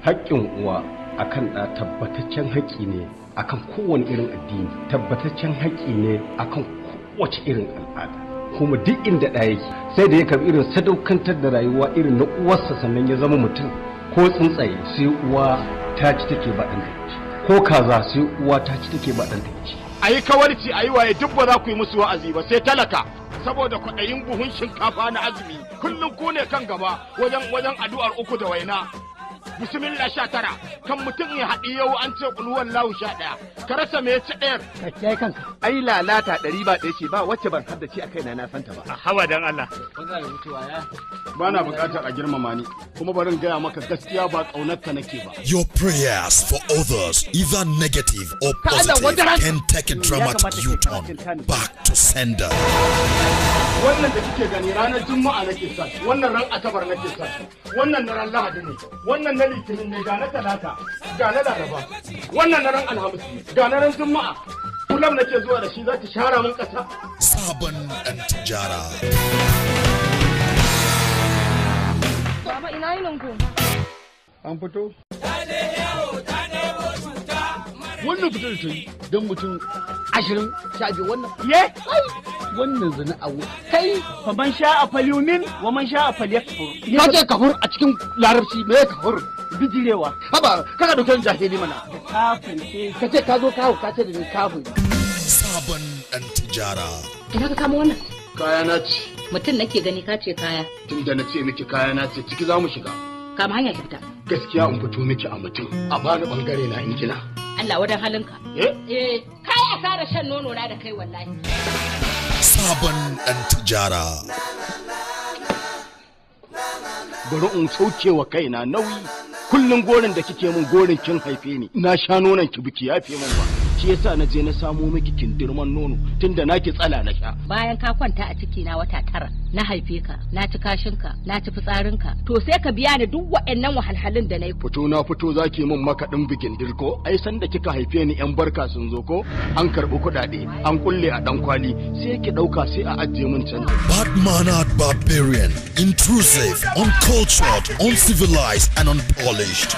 Haƙƙin uwa akan ɗa tabbataccen haƙƙi ne akan kowane irin addini, tabbataccen haƙƙi ne akan kowace irin al'ada. Kuma duk inda ɗa yake sai da ya karɓi irin sadaukantar da rayuwa irin na uwarsa sannan ya zama mutum. Ko tsuntsaye sai uwa ta ci take ba ɗan ci, ko kaza sai uwa ta ci take ba ɗan ci. A yi kawarci a yi waye duk ba za ku yi musu wa'azi ba sai talaka, saboda kwaɗayin buhun shinkafa na azumi kullum ku ne kan gaba wajen addu'ar uku da waina. Bismillah 19 kan mutum ya haɗi yau an ce ƙulhuwan lahu 11 ka rasa me ya ci ɗayar. Ka kiyaye kanka. Ai lalata 100 ba ɗaya ce ba wacce ban haddace a kaina na santa ba. A hawa dan Allah. Ba na buƙatar a girmama ni, kuma bari in gaya maka gaskiya ba ƙaunarka nake ba. Your prayers for others, either negative or positive, can take a dramatic U-turn back to sender. Wannan da kike gani ranar Juma'a nake sa shi, wannan ran Asabar nake sa shi, wannan na ran Lahadi ne, wannan na Litinin ne, ga na Talata, ga na Laraba, wannan na ran Alhamis ne, ga na ran Juma'a. Kullum nake zuwa da shi za ki share min ƙasa. Sabon ɗan tijara. Baba, ina yinin ku? An fito? Wannan fitar da ta yi don mutum 20 15 wannan. Ye? Wannan zina a kai. Fa man sha'a falyumin wa man sha'a falyakfur. Ka ce kafur a cikin larabci, me kafur? Bijirewa. Haba, kana dauke jahili mana. Da kafirce. Ka ce ka zo kawo, ka ce da ni kafir. Sabon ɗan tijara. Ina ka kama wannan? Kaya na ce. Mutum nake gani ka ce kaya. Tunda na ce miki kaya na ce, ciki za mu shiga. Kama hanya ki fita. Gaskiya in fito miki a mutum, a bani bangare na in gina. Allah wadan halinka. Eh? Eh, kai asara shan nono na da kai wallahi. Sabon ɗan tijara. Bari in sauke wa kaina nauyi. Kullum gorin da kike min gorin kin haife ni. Na sha nonon ki biki yafe min ba. Shi yasa na je na samo miki kindirman nono tunda naki tsala na sha. Bayan ka kwanta a ciki na wata 9 na haife ka, na ci kashinka, na ci fitsarinka. To sai ka biya ni duk waɗannan wahalhalun da na yi. Fito na fito zaki min makaɗin bikin dirko. Ai san da kika haife ni yan barka sun zo ko an karɓi kuɗaɗe an kulle a ɗan kwali sai ki ɗauka sai a ajiye min canji. Bad mannered barbarian, intrusive, uncultured, uncivilized, and unpolished.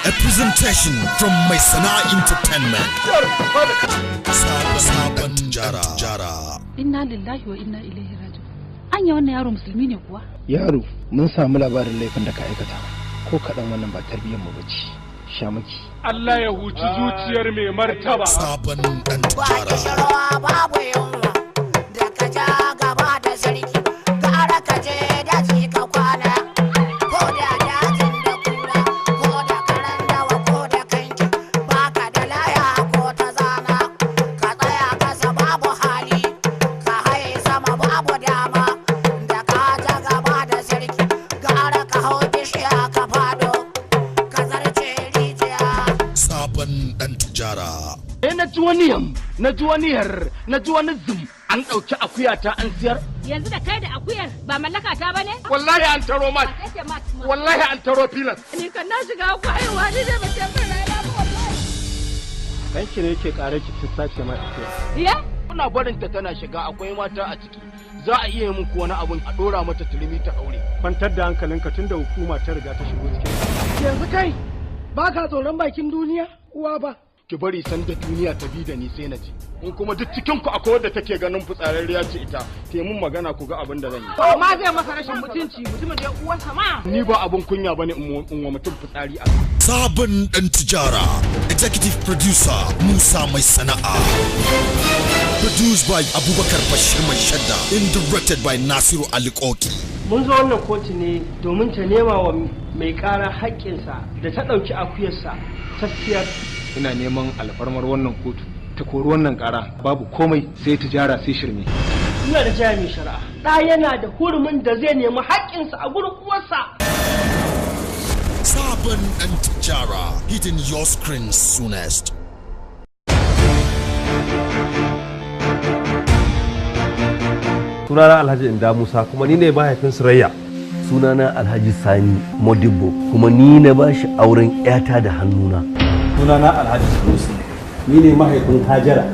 A presentation from Maisana Entertainment. Sabon Tijara. Inna lillahi wa inna ilaihi raji'un. Anya wannan yaro musulmi ne kuwa? Yaro, mun samu labarin laifin da ka aikata. Ko kaɗan wannan ba tarbiyyar mu bace. Shamaki. Allah ya huci zuciyar mai martaba. Sabon ɗan tijara. Babu yunwa da ka ja gaba da sarki, gara ka je daji ka kwana, ko da dajin da kura, ko da karan dawa, ko da kanki baka da laya ko ta zana, ka tsaya kasa babu hali, ka haye sama babu dama, da ka ja gaba da sarki, gara ka hau bishiya ka fado, ka zarce rijiya. Sabon ɗan tijara. Eh, na ji wani yam, na ji wani yar, na ji wani zum, an ɗauki akuyata an siyar. Yanzu da kai da akuyar ba mallaka ta bane? Wallahi an taro mat. Wallahi an taro filas. Ni kan na shiga ku haihuwa ni dai ba ce min rana ba wallahi. Danki ne yake ƙara ki sace ma akuya. Ye? Kuna barin ta tana shiga akwai mata a ciki. Za a iya yi muku wani abun a ɗora mata turmi ta aure. Kwantar da hankalinka tunda hukuma ta riga ta shigo cikin. Yanzu kai ba ka tsoron bakin duniya uwa ba. Ki bari san da duniya ta bi da ni sai na ji. In kuma duk cikin ku akwai wadda take ganin fitsararriya ce ita, te mun magana ku ga abin da zan yi. Amma zai masa rashin mutunci mutumin da uwarsa ma. Ni ba abun kunya bane in wa mutum fitsari a Sabon ɗan tijara. Executive producer Musa Mai Sana'a. Produced by Abubakar Bashir Mai Shadda and directed by Nasiru Ali Koki. Mun zo wannan kotu ne domin ta nema wa mai ƙara haƙƙinsa da ta ɗauki akuyarsa ta siyar. Ina neman alfarmar wannan kotu ta kori wannan ƙara, babu komai sai tijara sai shirme. Ina da jaya mai shari'a. Ɗa yana da hurumin da zai nemi haƙƙinsa a gurin uwarsa. Sabon ɗan tijara hitting your screen soonest. Sunana Alhaji Inda Musa, kuma ni ne mahaifin Surayya. Sunana Alhaji Sani Modibo, kuma ni na ba shi auren 'yata da hannuna. Sunana Alhaji Sunusi, ni ne mahaifin Hajara.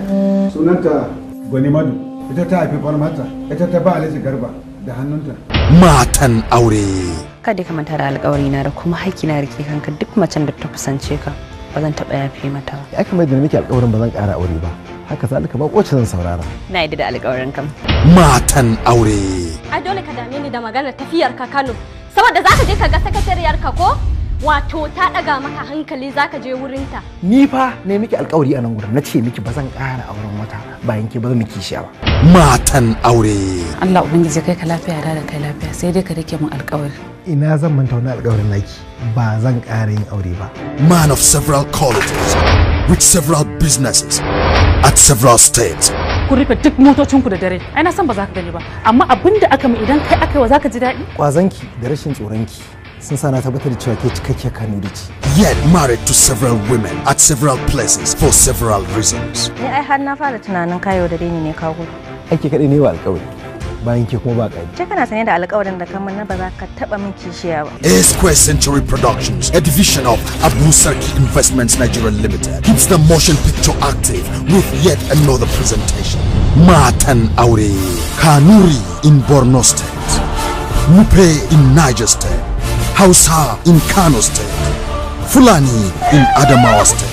Sunanta Gwani Madu, ita ta haifi Falmata, ita ta ba Alhaji Garba da hannunta. Matan aure. Kada ka manta da alƙawari na da kuma haƙƙi na rike kanka duk macen da ta kusance ka ba zan taɓa yafe mata ba. Ya kamar da nake alƙawarin ba zan ƙara aure ba. Haka zalika ba wacce zan saurara. Na yadda da alƙawarin kam. Matan aure. Ai dole ka dame ni da maganar tafiyar ka Kano. Saboda zaka je ka ga sakatariyar ka ko? Wato ta ɗaga maka hankali zaka je wurinta. Ni fa ne miki alƙawari a nan gurin na ce miki ba zan ƙara auren wata bayan ke ba zan miki kishiya ba. Matan aure. Allah ubangiji kai ka lafiya da kai lafiya sai dai ka rike min alƙawari. Ina zan manta wani alƙawarin naki ba zan ƙara yin aure ba. Man of several qualities with several businesses at several states. Ku rufe duk motocinku da dare. Ai na san ba za ka gani ba amma abin da aka mi idan kai aka yi wa za ka ji daɗi. Kwazanki da rashin tsoronki sun sa na tabbatar da cewa ke cikakkiyar kanuri ce. Yet married to several women at several places for several reasons. Ni ai har na fara tunanin kayo da deni ne ka gudu. Ake kaɗai ne wa alƙawari bayan ke kuma ba ƙari. Ce kana sanye da alƙawarin da kamar na ba za ka taɓa min kishiya ba. A Square Century Productions, a division of Abu Sarki Investments Nigeria Limited, keeps the motion picture active with yet another presentation. Matan Aure, Kanuri in Borno State, Nupe in Niger State, Hausa in Kano State, Fulani in Adamawa State.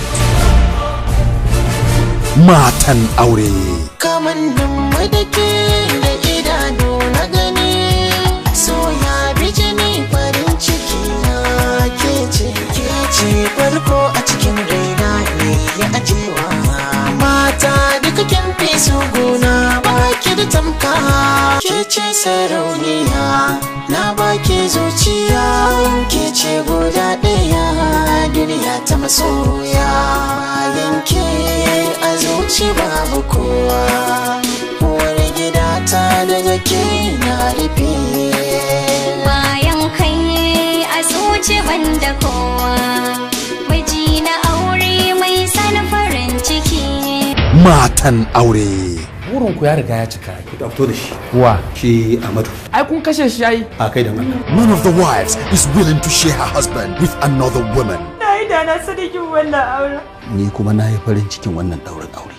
Matan Aure. Kamannin mu da ke da idanu na gani, so ya bi jini farin ciki na ke ce farko a cikin raina ne ya ajewa. Mata duka kin fi su gona baki da tamka, ke ce sarauniya na baki zuciya, ke ce guda ɗaya duniya ta masoya. Bayan ke a zuci babu kowa, uwar gida ta daga ke na rufe. Bayan kai a zuci banda kowa, miji na aure mai san farin ciki. Matan Aure. Burin ku ya riga ya cika. Ku fito da shi. Wa? Shi Amadu. Ai kun kashe shi ai. A kai da Allah. None of the wives is willing to share her husband with another woman. Na yi da na sadakin wannan auren. Ni kuma na yi farin cikin wannan ɗaurin aure.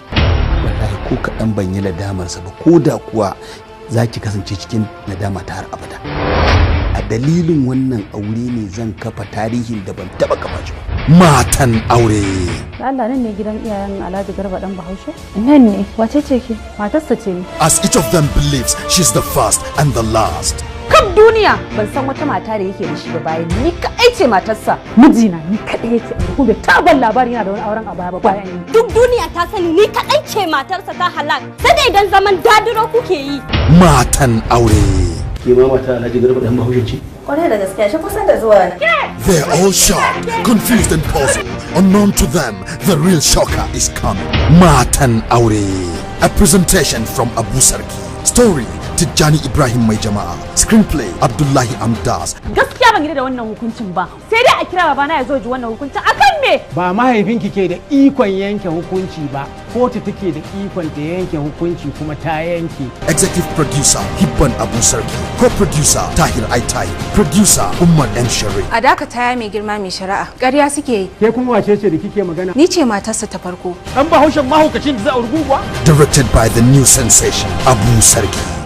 Wallahi ko kaɗan ban yi nadamarsa ba ko da kuwa za ki kasance cikin nadama ta har abada. A dalilin wannan aure ne zan kafa tarihin da ban taɓa kafa shi ba. Matan Aure. Allah nan ne gidan iyayen Alhaji Garba dan Bahaushe? Nan ne. Wace ce ke? Matarsa ce ni. As each of them believes she's the first and the last. Kaf duniya ban san wata mata da yake da shi ba bayan ni kaɗai ce matarsa. Mijina ni kaɗai yake aure kuma bai taɓa labarin yana da wani auren a baya ba bayan ni. Duk duniya ta sani ni kaɗai ce matarsa ta halak. Sai dai idan zaman dadiro kuke yi. Matan Aure. Ke ma mata Alhaji Garba dan Bahaushe ce? Kwarai da gaskiya shi kusan da zuwa na. They're all shocked, confused and puzzled. Unknown to them, the real shocker is coming. Matan Aure. A presentation from Abu Sarki. Story, Tijjani Ibrahim Mai Jama'a. Screenplay, Abdullahi Amdas. Gaskiya ban yarda da wannan hukuncin ba. Sai dai a kira babana ya zo ji wannan hukuncin akan me? Ba mahaifinki ke da ikon yanke hukunci ba, kotu take da ikon ta yanke hukunci kuma ta yanke. Executive producer, Hibban Abu Sarki. Co-producer, Tahir Aitai. Producer, Umar M. Sharif. A dakata ya mai girma mai shari'a. Ƙarya suke yi. Ke kuma wace ce da kike magana? Ni ce matarsa ta farko. Dan Bahaushen mahaukacin da za a ruguwa? Directed by the new sensation, Abu Sarki.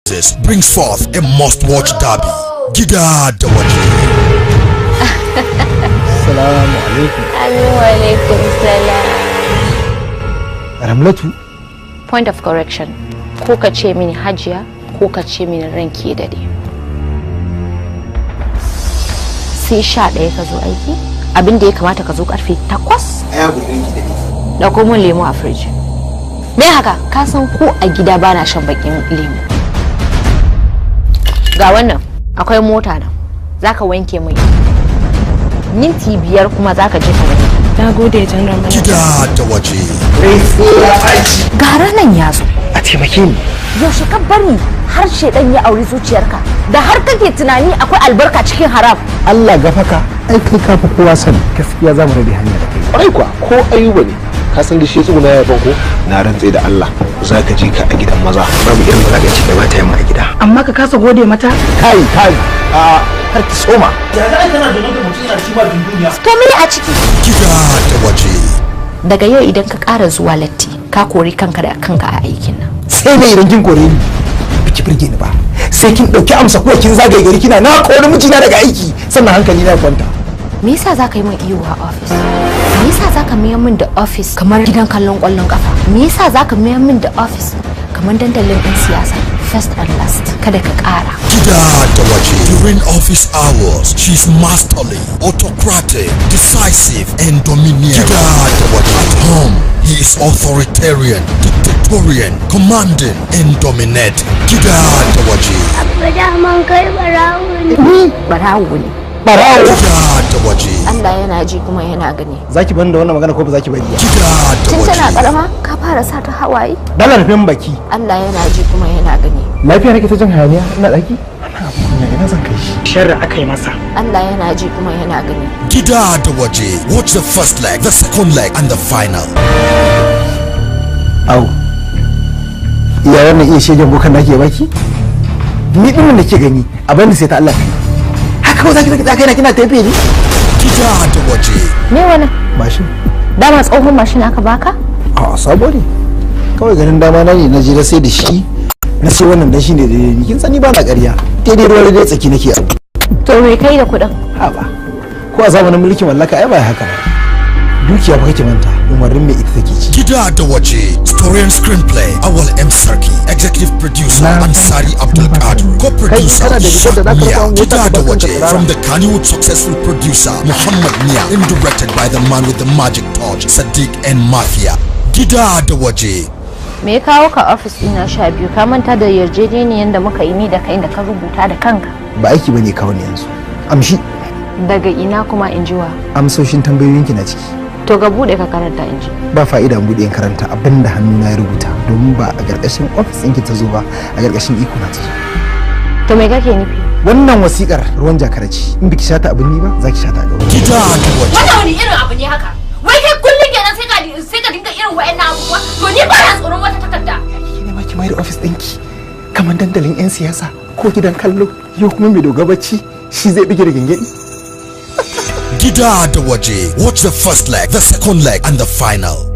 This brings forth a must-watch derby. Gida da Waje. Salamu alaikum. Amin wa alaikum salam. Ramlatu. Point of correction. Ko ka ce mini hajiya ko ka ce mini ranki ya dade. Sai 11 ka zo aiki? Abin da ya kamata ka zo karfe 8. Aya gurin ki dade. Dauko mun lemo a fridge. Me haka? Ka san ko a gida bana shan bakin lemo. Ga wannan akwai mota nan zaka wanke mai minti 5 kuma zaka je ka wanke. Na gode General Manager. Gida da Waje. Gara nan ya zo. A taimake ni. Yaushe ka bari har shedan ya auri zuciyarka da har kake tunani akwai albarka cikin haram? Allah gafaka, ai kai ka fi kowa sani gaskiya za mu rabe hanya da kai. Kwarai kuwa, ko Ayuba ne ka san da shi tsuguna ya fanko. Na rantse da Allah za ka ji ka a gidan maza, babu irin wulaƙanci da ba ta yi ma a gida. Amma ka kasa gode mata? Kai kai, a har ki soma. Ya za a kana da mutum yana ci ma duniya. To me a ciki? Gida da Waje. Daga yau idan ka ƙara zuwa latti, ka kori kanka da kanka a aikin nan. Sai me idan kin kore ni? Biki burge ni ba. Sai kin ɗauki amsa kuwa kin zagaye gari kina na kori mijina daga aiki sannan hankali na kwanta. Me yasa za ka yi min iyo a ofis? Me yasa za ka mayar min da ofis kamar gidan kallon ƙwallon ƙafa? Me yasa za ka mayar min da ofis kamar dandalin ɗan siyasa? First and last, kada ka ƙara. Gida da Waje. During office hours, she's masterly, autocratic, decisive, and domineering. Gida da Waje. At home, he is authoritarian, dictatorial, commanding, and dominating. Gida da Waje. Abba daman kai barawo ne. Ni barawo ne. Barawo. Gida da Waje. Allah yana ji kuma yana gani. Zaki bani da wannan magana ko ba zaki bari ba? Gida da Tun Waje. tana karama ka fara sa ta hawaye. Dala rufin baki. Allah yana ji kuma yana gani. Lafiya nake ta jin hayaniya ina daki? Wannan abu kunya ina zan kai shi. Sharri aka yi masa. Allah yana ji kuma yana gani. Gida da Waje. Watch the first leg, the second leg, and the final. Au. Iya wannan iya shegen bokan nake baki? Ni din da ke gani abin da sai ta Allah kai. Haka ba za ki zaki kai na kina tafe ni? Gida da Waje. Me wannan? Mashin. Dama tsohon mashin aka baka? A'a sabo ne. Kawai ganin dama na ne na je na sai da shi. Na sai wannan dan shi ne daidai ni. Kin sani ba na ƙarya. Daidai ruwa daidai tsaki nake abu. To me kai da kuɗin? Ha ba. Ko a zamanin mulkin mallaka ai ba haka ba. Dukiya ba kake manta umarnin mai ita take ci. Gida da Waje. Story and screenplay Awal M. Sarki. Executive producer Ansari Abdul Qadir. Co-producer Kai, kana da rigar da za ka Mia. rufa Gida wuta da ka bar Waje. kanka From the Kannywood successful producer Muhammad Mia. And directed by the man with the magic touch, Sadiq and Mafia. Gida da Waje. Me ya kawo ka ofis ɗina 12? Ka manta da yarjejeniyar da muka yi ni da kai da ka rubuta da kanka. Ba aiki bane kawo ni yanzu. Amshi. Daga ina kuma in jiwa? Amsoshin tambayoyinki na ciki. To ga bude ka karanta in ji. Ba fa'ida in buɗe in karanta abin da hannuna ya rubuta domin ba a ƙarƙashin ofis ɗinki ta zo ba, a ƙarƙashin iko na ta zo. To me kake nufi? Wannan wasiƙar ruwan jakara ce. In biki shata abin ni ba, za ki shata a gaba. Gida da Waje. Wannan wani irin abu ne haka? Wai kai kullum kenan sai ka dinga irin wa'annan abubuwa? To ni ba na tsoron wata takarda. Ne ma ki mai da ofis ɗinki kamar dandalin 'yan siyasa ko gidan kallo. Yau kuma mai doga bacci shi zai bige da gyangyaɗi. Gida da Waje. Watch the first leg, the second leg, and the final.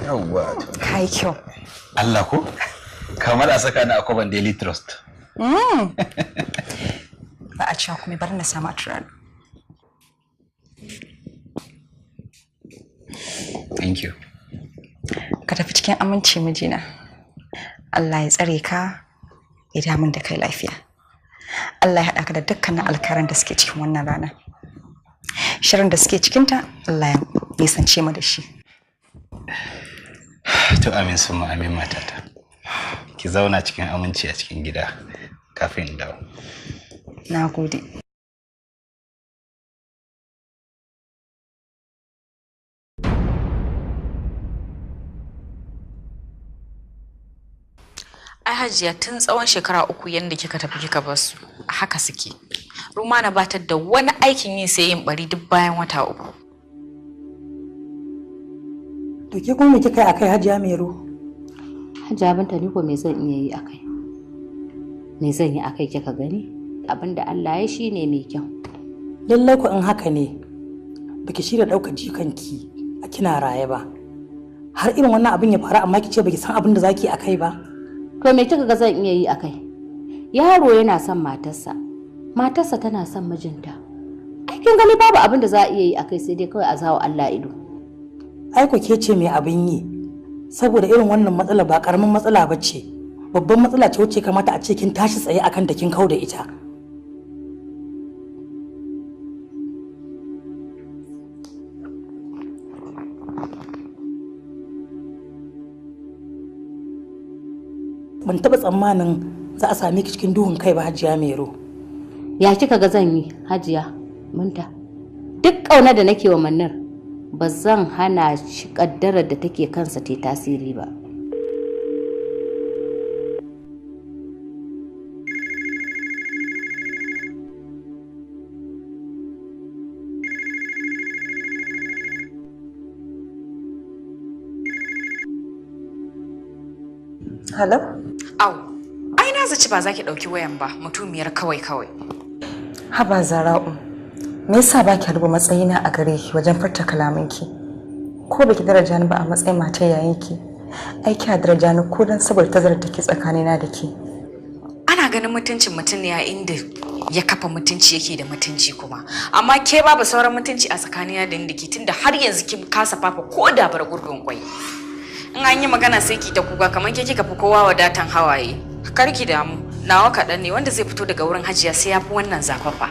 Yawwa. Kai kyau. Allah ko? Kamar a saka ni a kwaban Daily Trust. Ba a cewa kuma bari na samu a turare. Thank you. Ka tafi cikin aminci mijina. Allah ya tsare ka ya damun da kai lafiya. Allah ya haɗa ka da dukkanin alkaran da suke cikin wannan rana. Shirin da suke cikinta Allah ya nisance mu da shi. To amin summa amin matata. Ki zauna cikin aminci a cikin gida kafin in dawo. Na gode. Ai Hajiya, tun tsawon shekara 3 yanda kika tafi kika bar su haka suke. Rumana ba ta da wani aikin yi sai yin bari duk bayan wata 3. To ke kuma me kika yi akai Hajiya Mero? Hajiya Binta, ni ko me zan iya yi akai? Me zan yi akai kika gani? Abinda Allah ya shi ne mai kyau. Lallai ku in haka ne baki shirya ɗaukar jikanki a kina raye ba. Har irin wannan abin ya faru amma ki ce baki san abin da zaki akai ba. To me kika ga zan iya yi akai? Yaro yana son matarsa, matarsa tana son mijinta. Ai kin gani babu abin da za a iya yi akai sai dai kawai a zawo Allah ido. Ai ko ke ce mai abin yi, saboda irin wannan matsala ba karamin matsala ba ce, babban matsala ce wacce kamata a ce kin tashi tsaye akan da kin kau da ita. Ban taɓa tsammanin za a same ki cikin duhun kai ba Hajiya Mero. Ya kika ga zan yi Hajiya Binta? Duk ƙauna da nake wa Mannar ba zan hana shi ƙaddarar da take kansa ta tasiri ba. Hello? Au, ai na zaci ba za ki ɗauki wayan ba, mutumiyar kawai kawai. Haba Zara'u, me yasa ba ki rubuta matsayina a gare ki wajen furta kalamanki? Ko baki daraja ni ba a matsayin matar yayinki? Ai kya daraja ni ko dan saboda tazarar take tsakanina da ke. Ana ganin mutuncin mutum ne a inda ya kafa mutunci yake da mutunci kuma. Amma ke babu sauran mutunci a tsakanina da ni da ke tunda har yanzu kin kasa fafa ko da bar gurbin kwai. In an yi magana sai ki ta kuka kamar ke kika fi kowa wadatan hawaye. Kar ki damu, nawa kaɗan ne wanda zai fito daga wurin Hajiya sai ya fi wannan zafafa.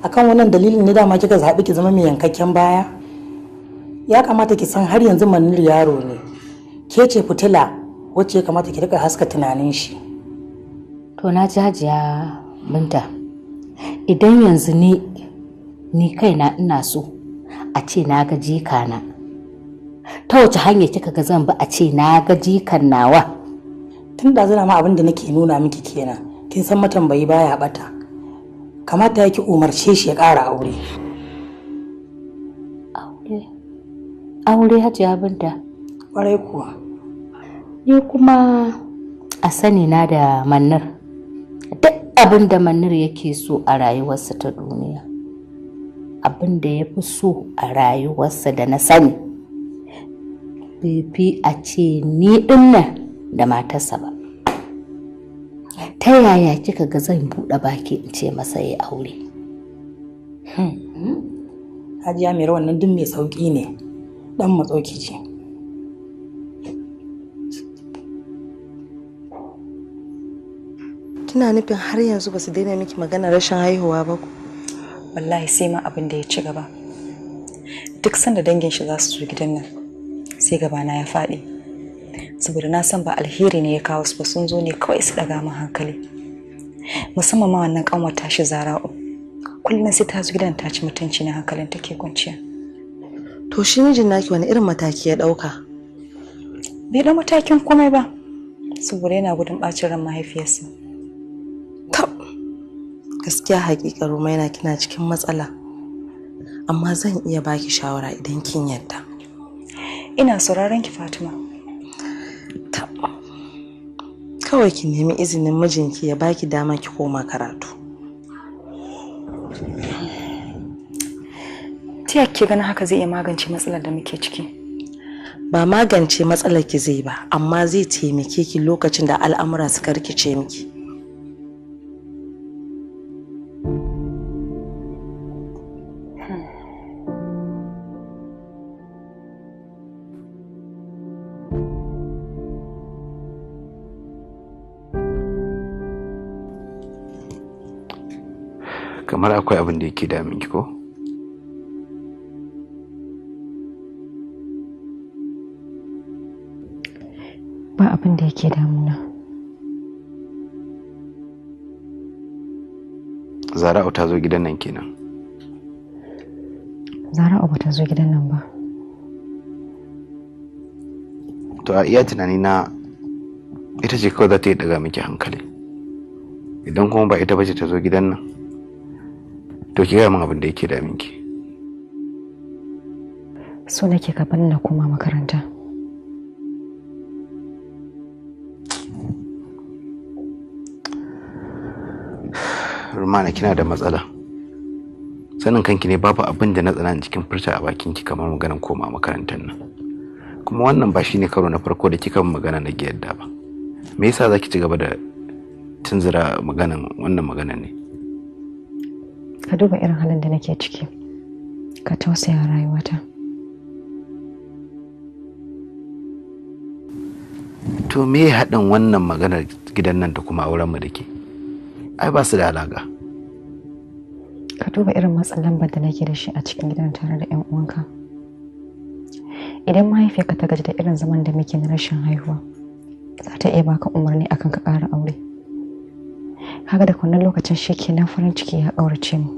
Akan wannan dalilin ne dama kika zaɓi ki zama mai yankakken baya? Ya kamata ki san har yanzu Manir yaro ne. Ke ce fitila wacce ya kamata ki rika haska tunanin shi. To na ji Hajiya Binta, idan yanzu ni kaina ina so a ce na ga jikana, ta wace hanya kika ga zan bi a ce na ga jikan nawa? Tun da zana ma abin da nake nuna miki kenan, kin san matambayi baya bata. Kamata yake umarce shi ya ƙara aure. Aure? Aure Hajiya Binta? Ƙwarai kuwa. Ni kuma a sani na da Manir, duk abin da Manir yake so a rayuwarsa ta duniya, abin da ya fi so a rayuwarsa da na sani, bai fi a ce ni dinnan da matarsa ba. Ta yaya kika ga zan buɗe baki in ce masa ya aure? Hajiya Mero, wannan duk mai sauƙi ne, ɗan matsoki ce. Kina nufin har yanzu ba su daina miki magana rashin haihuwa ba ku? Wallahi sai ma abin da ya ci gaba. Duk sanda dangin shi za su zo gidan nan, sai gabana ya faɗi. Saboda na san ba alheri ne ya kawo su ba, sun zo ne kawai su ɗaga min hankali. Musamman ma wannan ƙanwar tashi Zara'u. Kullum sai ta zo gidan ta ci mutunci na, hankalin take kwanciya. To shi mijin naki wani irin mataki ya ɗauka? Bai ɗau matakin komai ba, saboda yana gudun ɓacin ran mahaifiyarsa. Gaskiya hakika Rumaina kina cikin matsala. Amma zan iya baki shawara idan kin yadda. Ina sauraron ki, Fatima. Kawai ki nemi izinin mijinki ya baki dama ki koma karatu. Ta ya kike ganin haka zai iya magance matsalar da muke ciki? Ba magance matsalar ki zai ba, amma zai taimake ki lokacin da al'amura suka rikice miki. Kamar akwai abin da yake damun ki ko? Ba abin da yake damuna. Zara'u ta zo gidan nan kenan. Zara'u ba ta zo gidan nan ba. To a iya tunani na ita ce kawai za ta yi daga miki hankali. Idan kuma ba ita bace ta zo gidan nan, to ki gaya min abin da yake damin ki. So nake ka bar na koma makaranta. Rumana, kina da matsala. Sanin kanki ne babu abin da na tsana cikin furta a bakin ki kamar maganar koma makarantar nan. Kuma wannan ba shine karo na farko da kika magana na ki yadda ba. Me yasa zaki ci gaba da tunzura maganan wannan maganan ne? Ka duba irin halin da nake ciki. Ka tausaya rayuwata. To me haɗin wannan maganar gidan nan da kuma auren mu da ke? Ai ba su da alaƙa. Ka duba irin matsin lambar da nake da shi a cikin gidan tare da 'yan uwanka. Idan mahaifiyarka ta gaji da irin zaman da muke na rashin haihuwa, za ta iya baka umarni akan ka ƙara aure. Kaga da wannan lokacin shi kenan farin ciki ya ƙaurace mu.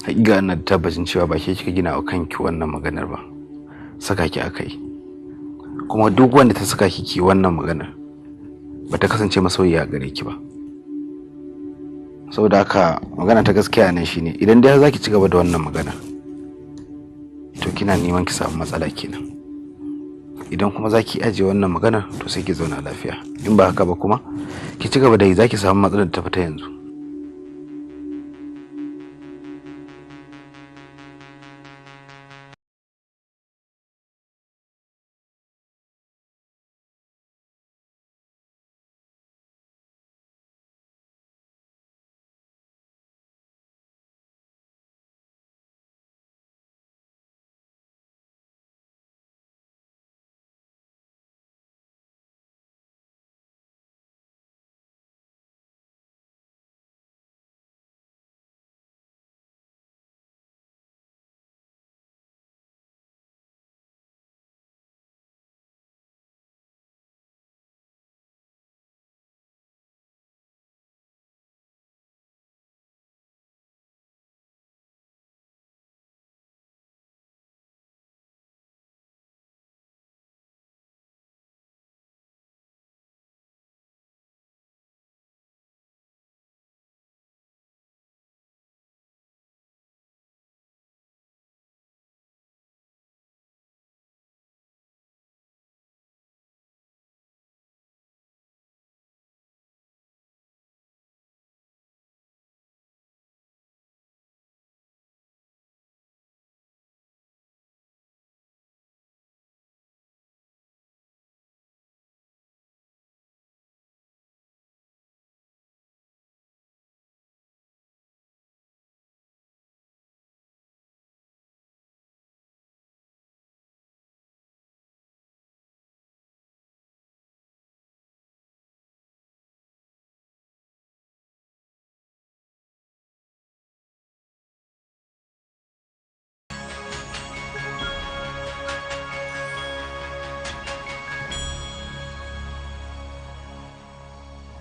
Hakika ina da tabbacin cewa ba ke kika gina wa kanki wannan maganar ba. Saka ki aka yi. Kuma duk wanda ta saka ki ki wannan maganar ba ta kasance masoyiya gare ki ba. Saboda haka magana ta gaskiya nan shine idan dai za ki ci gaba da wannan magana, to kina neman ki samu matsala kenan. Idan kuma za ki ajiye wannan magana, to sai ki zauna lafiya. In ba haka ba kuma ki ci gaba da yi, za ki samu matsalar da ta fita yanzu.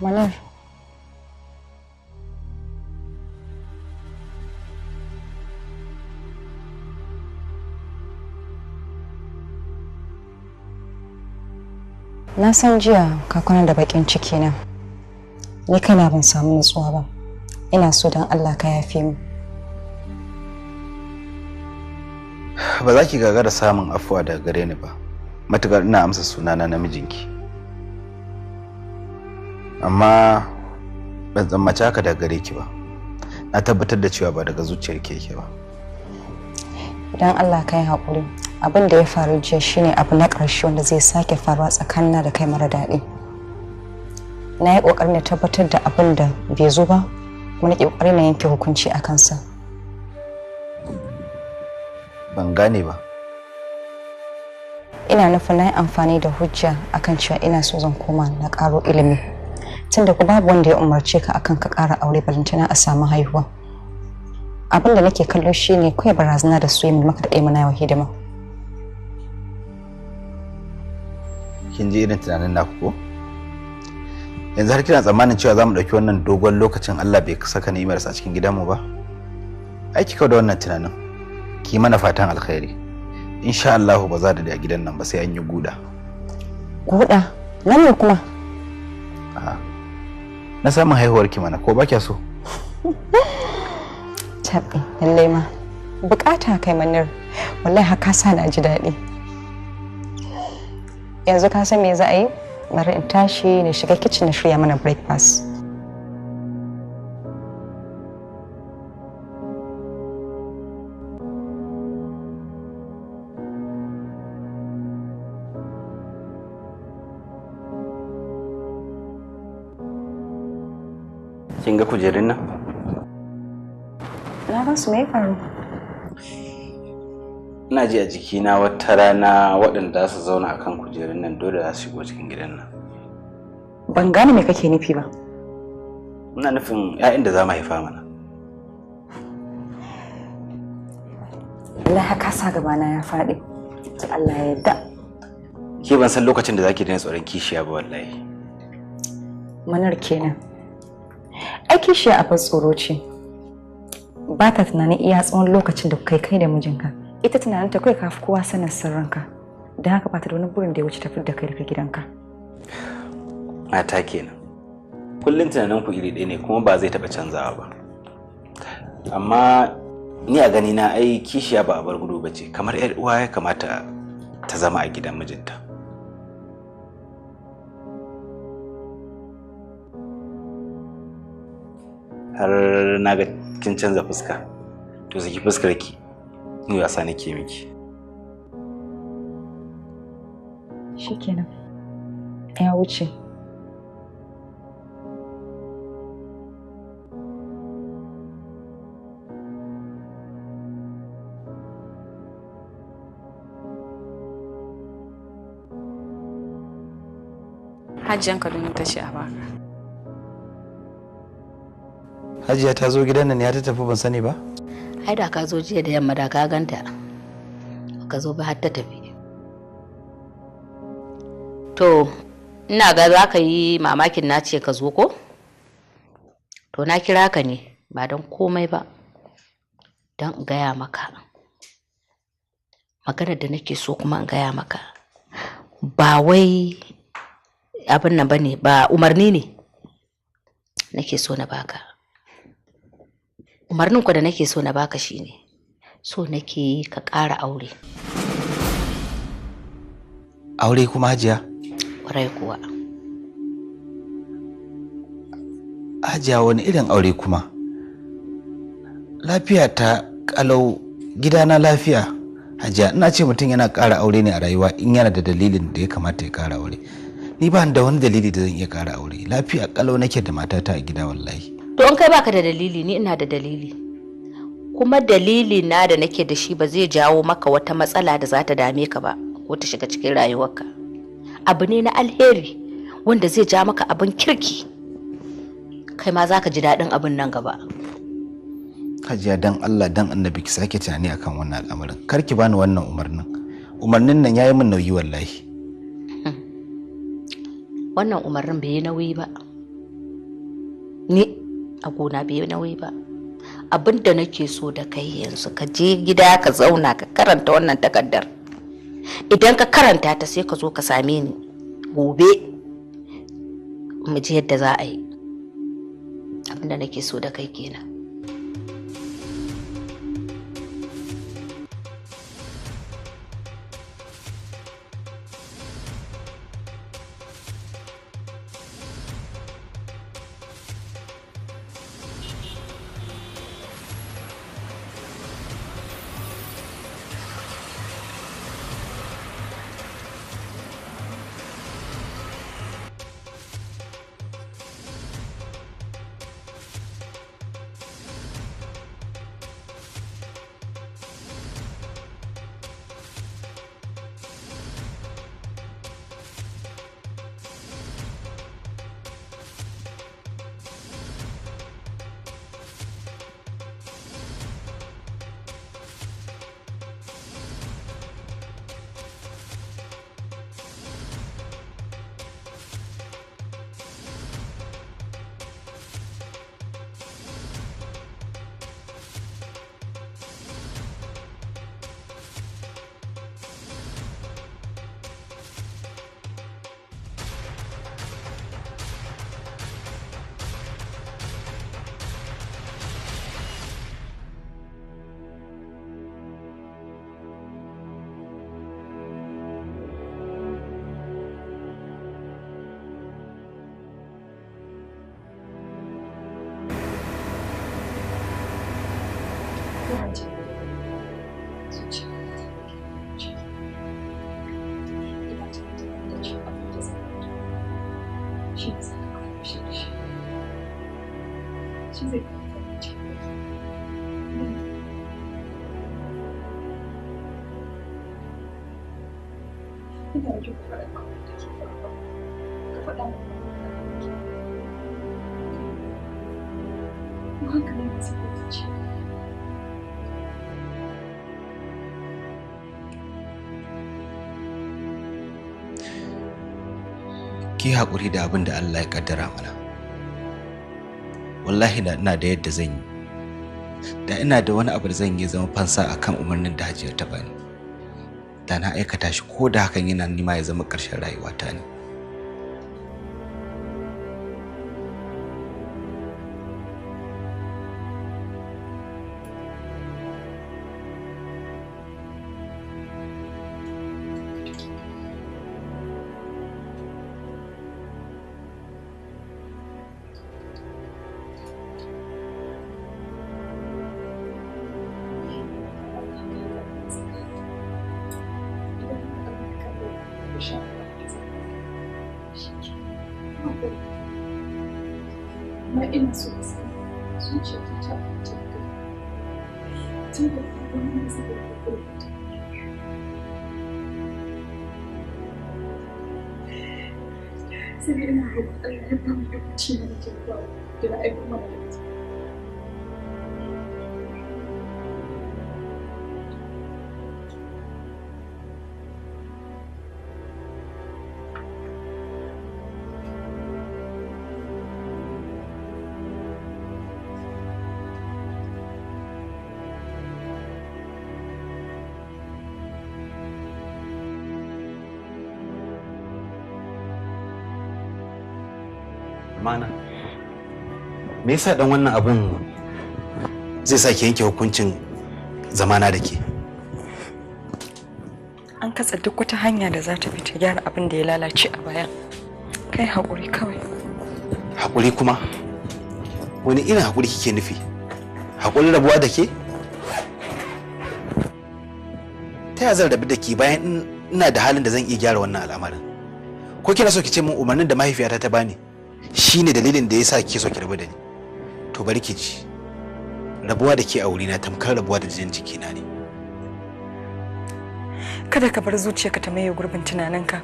Manar. Na san jiya ka kwana da bakin ciki na. Ni kaina ban samu nutsuwa ba. Ina so don Allah ka yafe mu. Ba za ki gagara samun afuwa daga gare ni ba, matukar ina amsa sunana namijinki. Amma ban tsammaci haka daga gare ki ba. Na tabbatar da cewa ba daga zuciyar ki yake ba. Don Allah ka yi haƙuri. Abin da ya faru jiya shine abu na ƙarshe wanda zai sake faruwa tsakanina da kai mara daɗi. Na yi ƙoƙarin na tabbatar da abin da bai zo ba, kuma na ƙoƙarin na yanke hukunci a kansa. Ban gane ba. Ina nufin na yi amfani da hujja akan cewa ina so zan koma na ƙaro ilimi. Tunda ku babu wanda ya umarce ka akan ka ƙara aure balantana a samu haihuwa. Abin da nake kallo shine kawai barazana da su yi maka daɗe mana yawa hidima. Kin ji irin tunanin naku ko? Yanzu har kina tsammanin cewa za mu ɗauki wannan dogon lokacin Allah bai saka ni'imarsa a cikin gidanmu ba? Ai ki kau da wannan tunanin. Ki mana fatan alkhairi. Insha Allah ba za da a gidan nan ba sai an yi guda. Guda? Nan ne kuma? A'a. Na samun haihuwar ki mana ko ba kya so? Tabi, lallai ma. Bukata kai Manir. Wallahi haka sa na ji daɗi. Yanzu ka san me za a yi? Bari in tashi na shiga kicin na shirya mana breakfast. Kin ga kujerun nan? Na gan su, me ya faru? Ina ji a jikina wata rana waɗanda su zauna akan kujerun nan dole za su shigo cikin gidan nan. Ban gane me kake nufi ba. Ina nufin 'ya'yan da za mu haifa mana. Allah haka sa gabana ya faɗi. Allah ya yarda. Ke ban san lokacin da zaki daina tsoron kishiya ba wallahi. Manar kenan. Ai kishiya abin tsoro ce. Ba ta tunanin iya tsawon lokacin da kai kai da mijinka. Ita tunaninta kawai ka fi kowa sanin sirrinka. Don haka ba ta da wani burin da ya wuce tafi da kai daga gidanka. Mata kenan. Kullum tunanin ku iri ɗaya ne kuma ba zai taɓa canzawa ba. Amma ni a gani na ai kishiya ba a bar gudu ba ce, kamar 'yar uwa ya kamata ta zama a gidan mijinta. Har na ga kin canza fuska, to saki fuskar ki, ni wasa nake miki. Shikenan, ya wuce. Hajiyan Kaduna ta ce a baka. Hajiya ta zo gidan nan ya ta tafi ban sani ba? Ai da ka zo jiya da yamma da ka ganta. Ka zo ba har ta tafi. To, ina ga za ka yi mamakin na ce ka zo ko? To na kira ka ne ba don komai ba. Don in gaya maka. Maganar da nake so kuma in gaya maka. Ba wai abin nan bane ba, umarni ne nake so na baka. Umarnin ku da nake so na baka shine so nake yi ka ƙara aure. Aure kuma Hajiya? Kwarai kuwa. Hajiya wani irin aure kuma? Lafiya ta kalau, gidana lafiya. Hajiya ina ce mutum yana ƙara aure ne a rayuwa in yana da dalilin da ya kamata ya ƙara aure. Ni ba da wani dalili da zan iya ƙara aure. Lafiya kalau nake da matata a gida wallahi. To in kai baka da dalili, ni ina da dalili. Kuma dalili na da nake da shi ba zai jawo maka wata matsala da za ta dame ka ba ko ta shiga cikin rayuwarka. Abu ne na alheri wanda zai ja maka abin kirki. Kai ma za ka ji daɗin abin nan gaba. Hajiya dan Allah dan Annabi ki sake tunani akan wannan al'amarin. Kar ki bani wannan umarnin. Umarnin nan yayi min nauyi wallahi. Wannan umarnin bai yi nauyi ba. Ni a gona bai yi nauyi ba. Abin da nake so da kai yanzu, ka je gida ka zauna ka karanta wannan takardar. Idan ka karanta ta sai ka zo ka same ni gobe mu ji yadda za a yi. Abin da nake so da kai kenan. Ki haƙuri da abin da Allah ya ƙaddara mana. Wallahi da ina da yadda zan yi, da ina da wani abu da zan yi zama fansa akan umarnin da Hajiyar ta bani, da na aikata shi, ko da hakan yana nima ya zama ƙarshen rayuwata ne. Mana, me yasa dan wannan abin zai sake yanke hukuncin zamana da ke? An katsa duk wata hanya da za ta bi ta gyara abin da ya lalace a baya. Kai haƙuri kawai. Haƙuri kuma? Wani irin haƙuri kike nufi? Haƙurin rabuwa da ke? Ta yaya zan rabu da ke bayan ina da halin da zan iya gyara wannan al'amarin? Ko kina so ki ce min umarnin da mahaifiyata ta bani shine dalilin da yasa kike so ki rabu da ni? To bari ki ji, rabuwa da ke a wurina tamkar rabuwa da jinin jikina ne. Kada ka bar zuciyarka ta maye gurbin tunaninka.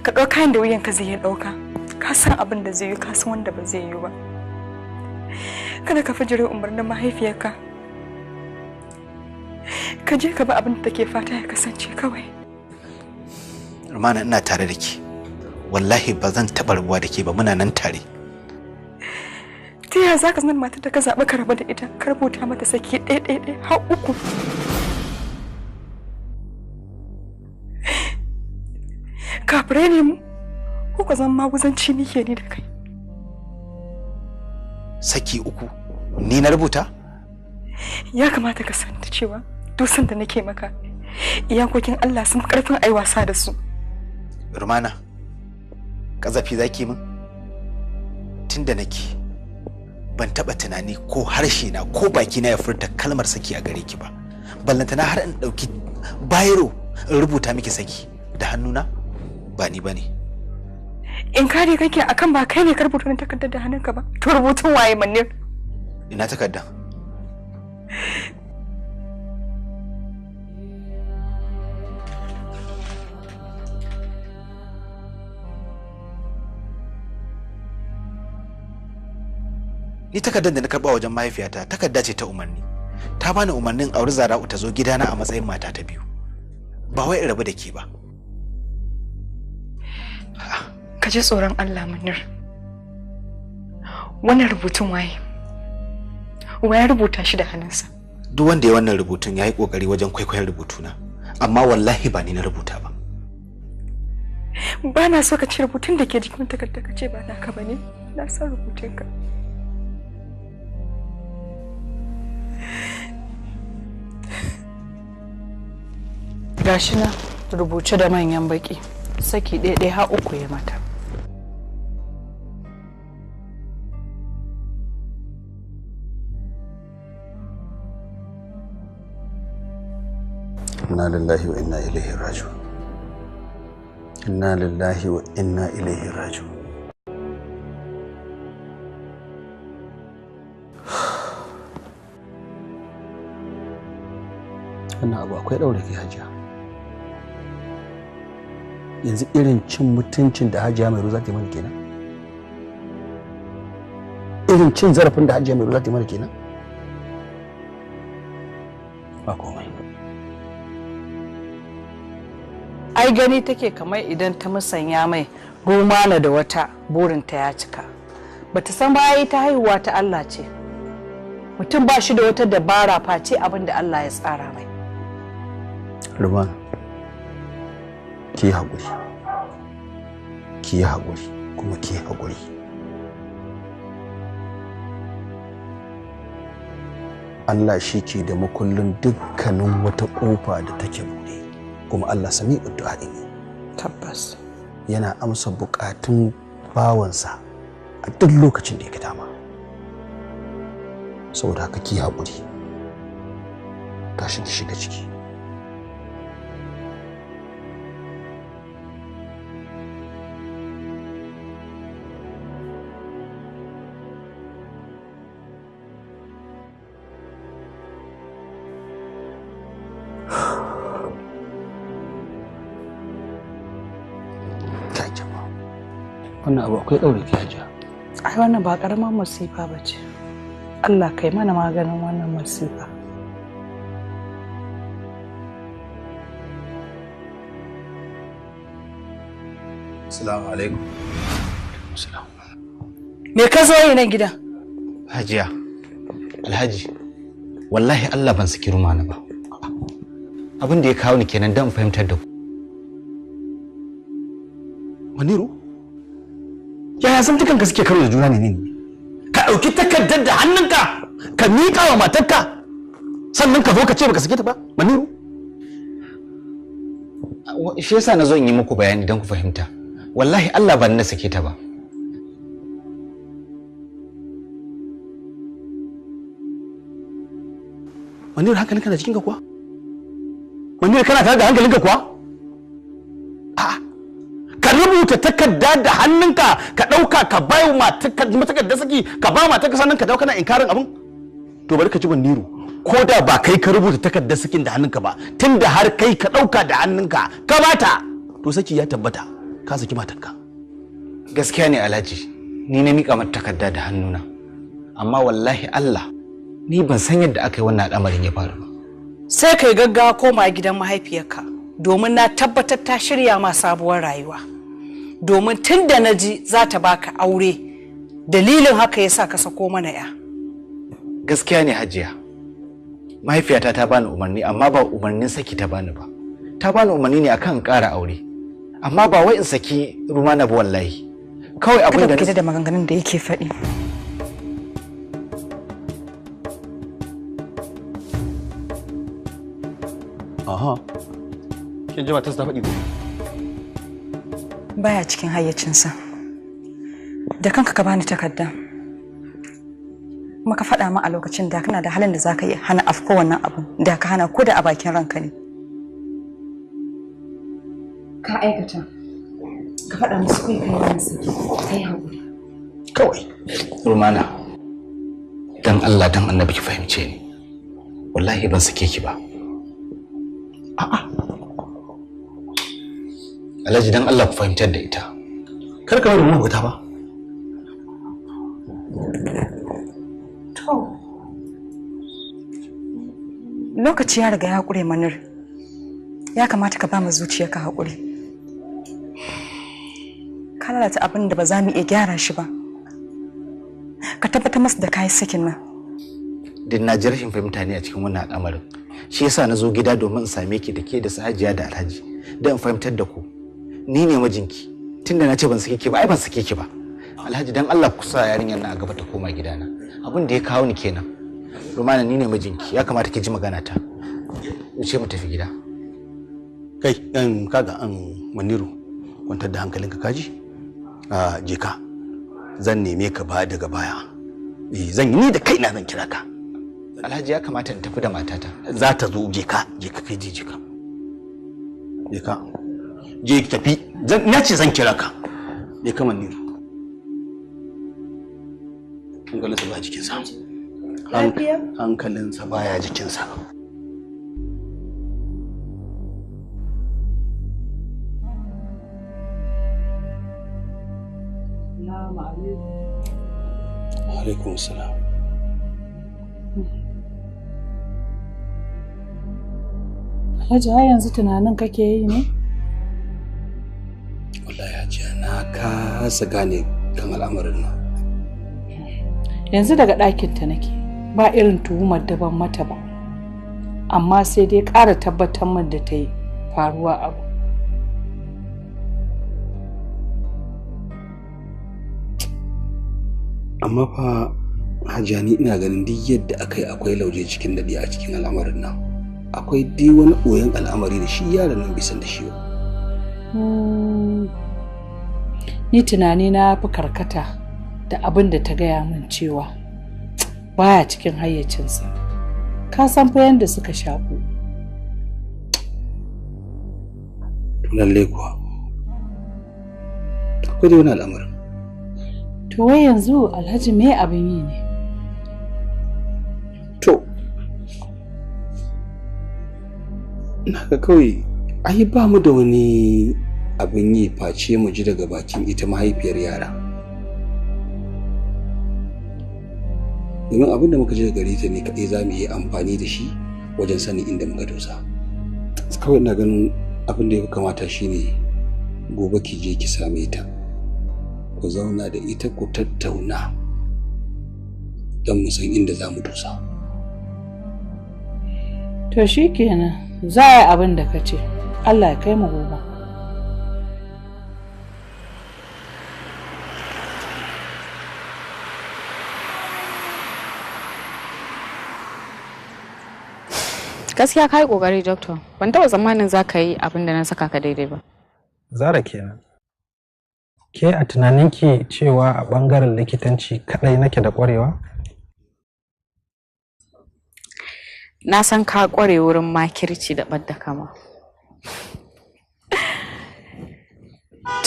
Ka ɗauka kayan da wuyanka zai iya ɗauka. Ka san abin da zai yi, ka san wanda ba zai yi ba. Kada ka fijire umarnin mahaifiyarka. Ka je ka bi abin da take fata ya kasance kawai. Rumana, ina tare da ke. Wallahi ba zan taɓa rabuwa da ke ba, muna nan tare. Ta yaya za ka sanar matar da ka zaɓi ka rabu da ita, ka rubuta mata saki ɗaya ɗaya ɗaya har uku? Kafirai ne mu, ko ka zama maguzanci nike ni da kai. Saki 3 ni na rubuta? Ya kamata ka san cewa duk sanda nake maka iyakokin Allah sun karfin ai wasa da su. Rumana, kazafi zaki min? Tunda nake ban taba tunani ko harshe na ko baki na ya furta kalmar saki a gare ki ba. Ballantana har in dauki bayro in rubuta miki saki da hannuna ba ni bane. In kare kake akan ba kai ne ka rubuta wannan takardar da hannunka ba, to rubutun waye Manir? Ina takardar? Ni takardar da na karba wajen mahaifiyata takarda ce ta umarni. Ta bani umarnin auri Zara'u ta zo gidana a matsayin mata ta biyu. Ba wai in rabu da ke ba. Ka ji tsoron Allah Manir. Wannan rubutun waye? Waye rubuta shi da hannunsa? Duk wanda ya wannan rubutun yayi kokari wajen kwaikwayon rubutuna, amma wallahi ba ni na rubuta ba. Ba na so ka ci rubutun da ke jikin takardar ka ce ba naka bane. Na san rubutunka. Gashi na rubuce da manyan baki, saki ɗaya har 3 ya mata. Inna lillahi wa inna ilaihi raji'un. Inna lillahi wa inna ilaihi raji'un. Wannan abu akwai ɗaure kai Hajiya. Yanzu irin cin mutuncin da Hajiya Mairo za ta yi mana kenan? Irin cin zarafin da Hajiya Mairo za ta yi mana kenan? Ba komai. Ai gani take kamar idan ta musanya mai Rumana da wata burinta ya cika. Bata san ba ta haihuwa ta Allah ce. Mutum ba shi da wata dabara face abin da Allah ya tsara mai. Rumana, ki haƙuri, ki haƙuri, kuma ki haƙuri. Allah shi ke da makullin dukkanin wata ƙofa da take buɗe, kuma Allah sami addu'a ne. Tabbas. Yana amsa buƙatun bawansa a duk lokacin da ya ga dama. Saboda haka ki haƙuri, tashi ki shiga ciki. Wannan abu akwai ɗaure ki Hajiya. Ai wannan ba ƙaramar masifa ba ce. Allah kai mana maganin wannan masifa. Assalamu alaikum. Me ka zo yi nan gidan? Hajiya, Alhaji, wallahi Allah ban saki Rumana ba. Abin da ya kawo ni kenan don fahimtar da ku. Maniru? Yaya san dukanka suke karo da juna ne? Ka ɗauki takardar da hannunka ka miƙa wa matarka sannan ka zo ka ce baka sake ta ba, Maniru? Shi yasa na zo in yi muku bayani don ku fahimta. Wallahi Allah ban na sake ta ba. Maniru, hankalinka na jikinka kuwa? Maniru, kana tare da hankalinka kuwa? A'a. Ka rubuta takarda da hannunka ka ɗauka ka bai wa matakardar saki ka ba matarka sannan ka dawo kana inkarin abin? To bari ka ji Maniru, ko da ba kai ka rubuta takardar sakin da hannunka ba, tunda har kai ka ɗauka da hannunka ka bata, to saki ya tabbata, ka saki matarka. Gaskiya ne Alhaji, ni na miƙa mata takarda da hannuna. Amma wallahi Allah, ni ban san yadda aka yi wannan al'amarin ya faru ba. Sai kai gaggawa koma gidan mahaifiyarka domin na tabbatar ta shirya ma sabuwar rayuwa. Domin tun da na ji za ta baka aure, dalilin haka ya sa ka sako mana ya. Gaskiya ne Hajiya, mahaifiyata ta bani umarni amma ba umarnin saki ta bani ba. Ta bani umarni ne akan ƙara aure, amma ba wai in saki Rumana ba wallahi. Kawai abin da Kada da maganganun da yake faɗi. Aha. Kin ji matarsa ta faɗi ko? Baya cikin hayyacinsa. Da kanka ka bani takarda. Kuma ka faɗa min a lokacin da kana da halin da zaka yi hana afko wannan abu, da ka hana ko da a bakin ranka ne. Ka aikata. Ka faɗa musu kai kai wani saki. Kai haƙuri. Kawai. Rumana, dan Allah dan Annabi ki fahimce ni. Wallahi ban sake ki ba. A'a. Alhaji dan Allah ku fahimtar da ita. Kar ka bari mu huta ba. To. Lokaci ya riga ya ƙure Manir. Ya kamata ka ba mu zuciyarka haƙuri. Ka lalata abin da ba za mu iya gyara shi ba. Ka tabbatar masa da kayi sakin nan. Din na ji rashin fahimta ne a cikin wannan al'amarin. Shi yasa na zo gida domin in same ki da ke da Hajiya da Alhaji don in fahimtar da ku. Ni ne mijinki. Tunda na ce ban sake ki ba, ai ban sake ki ba. Alhaji dan Allah ku sa yarinyar nan a gaba ta koma gidana. Abin da ya kawo ni kenan. Rumana ni ne mijinki, ya kamata ki ji magana ta. Wuce mu tafi gida. Kai, kaga an Maniru, kwantar da hankalinka kaji? A je ka. Zan neme ka ba daga baya. Zan yi ni da kaina zan kira ka. Alhaji ya kamata in tafi da matata. Za ta zo, je ka, je ka kai je ka. Je ka. Je ki tafi. Na ce zan kira ka. Je ka Maniru. Hankalinsa baya jikinsa. Hankalinsa baya jikinsa. Alaikum salam. Alhaji har yanzu tunanin kake yi ne? Wallahi Hajiya na kasa gane kan al'amarin nan. Yanzu daga ɗakinta nake, ba irin tuhumar da ban mata ba. Amma sai dai ƙara tabbatar min da ta yi faruwa abu. Amma fa Hajiya ni ina ganin duk yadda aka yi akwai lauje cikin daɗi a cikin al'amarin nan. Akwai dai wani ɓoyen al'amari da shi yaron nan bai san da shi ba. Ni tunani na fi karkata da abin da ta gaya min cewa baya cikin hayyacinsa. Ka san fa yanda suka shaƙu. To lallai kuwa. Akwai dai wani al'amarin. To wai yanzu Alhaji me abin yi ne? To, na ga kawai ai ba mu da wani abin yi face mu ji daga bakin ita mahaifiyar yara. Domin abin da muka ji daga gare ta ne kaɗai za mu iya amfani da shi wajen sanin inda muka dosa. Kawai ina ganin abin da ya fi kamata shine gobe ki je ki same ta. Ku zauna da ita ku tattauna don mu san inda za mu dosa. To shi kenan za a yi abin da ka ce. Allah ya kai mu gobe. Gaskiya ka yi ƙoƙari, Doctor. Ban taɓa tsammanin za ka yi abin da na saka ka daidai ba. Zara kenan. Ke a tunaninki cewa a ɓangaren likitanci kaɗai nake da ƙwarewa? Na san ka ƙware wurin makirci da ɓadda kama.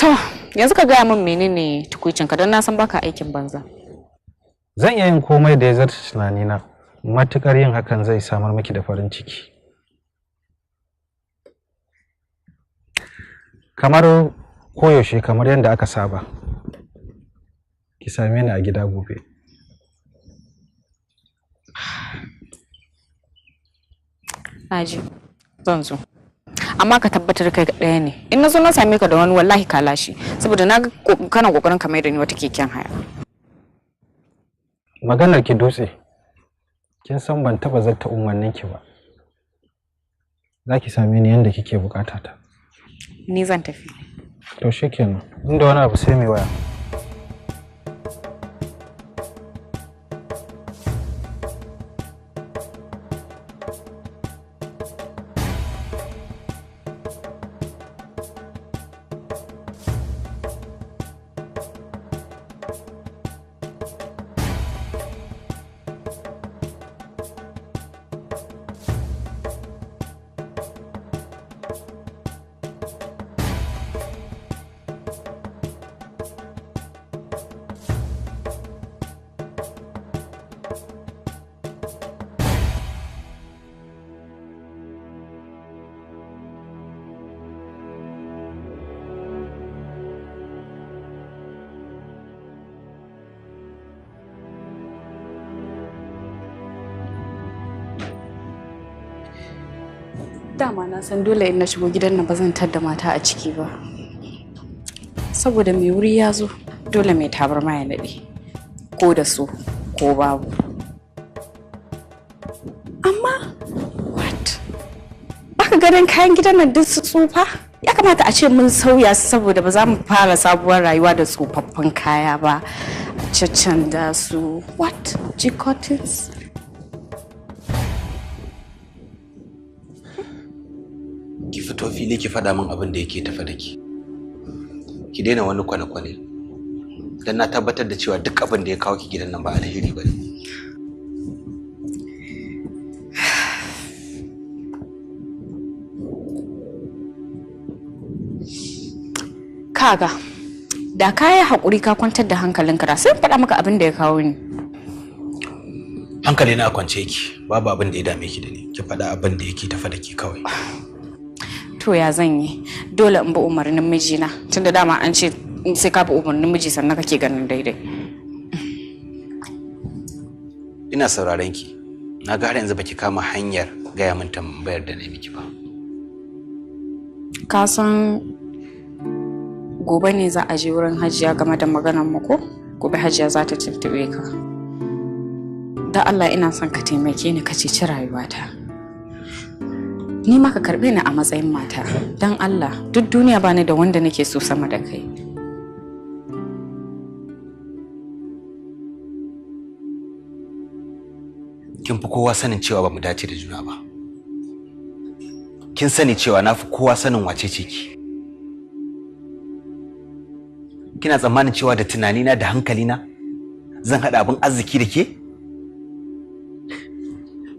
To, yanzu ka gaya min menene tukuicinka don na san baka aikin banza. Zan iya yin komai da ya zarta tunanina. Matuƙar yin hakan zai samar miki da farin ciki. Kamar koyaushe kamar yadda aka saba. Ki same ni a gida gobe. Naji, zan zo. Amma ka tabbatar kai ɗaya ne. In na zo na same ka da wani wallahi ka lashe. Saboda na kana kokarin ka mai da ni wata keken haya. Maganar ki dutse. Kin san ban taɓa zarta umarnin ki ba. Za ki same ni yadda kike bukata ta. Ni zan tafi. To shikenan. Inda wani abu sai mai waya. Dama na san dole in na shigo gidan nan ba zan tadda mata a ciki ba. Saboda mai wuri ya zo, dole mai tabarma ya naɗe. Ko da su, ko babu. Amma, what? Baka ganin kayan gidan nan duk su tsufa? Ya kamata a ce mun sauya su saboda ba za mu fara sabuwar rayuwa da tsofaffin kaya ba. Caccanda su, what? G-cottons? Ki fito fili ki faɗa min abin da yake tafe da ki. Ki daina wani kwane-kwane. Dan na tabbatar da cewa duk abin da ya kawo ki gidan nan ba alheri ba ne. Kaga, da ka yi haƙuri ka kwantar da hankalinka da sai in faɗa maka abin da ya kawo ni. Hankali na a kwance yake, babu abin da ya dame ki da ni. Ki faɗa abin da yake tafe da ki kawai. To ya zan yi, dole in bi umarnin mijina, tunda dama an ce sai ka bi umarnin miji sannan kake ganin daidai. Ina sauraron ki. Na ga har yanzu baki kama hanyar gaya min tambayar da na miki ba. Ka san gobe ne za a je wurin Hajiya game da maganar mu ko? Gobe Hajiya za ta tuntube ka. Da Allah ina son ka taimake ni ka ceci rayuwata. Ni ma ka karbe ni a matsayin mata. Dan Allah, duk duniya bani da wanda nake so sama da kai. Kin fi kowa sanin cewa ba mu dace da juna ba. Kin sani cewa na fi kowa sanin wace ce ki. Kina tsammanin cewa da tunanina da hankalina zan haɗa abin arziki da ke?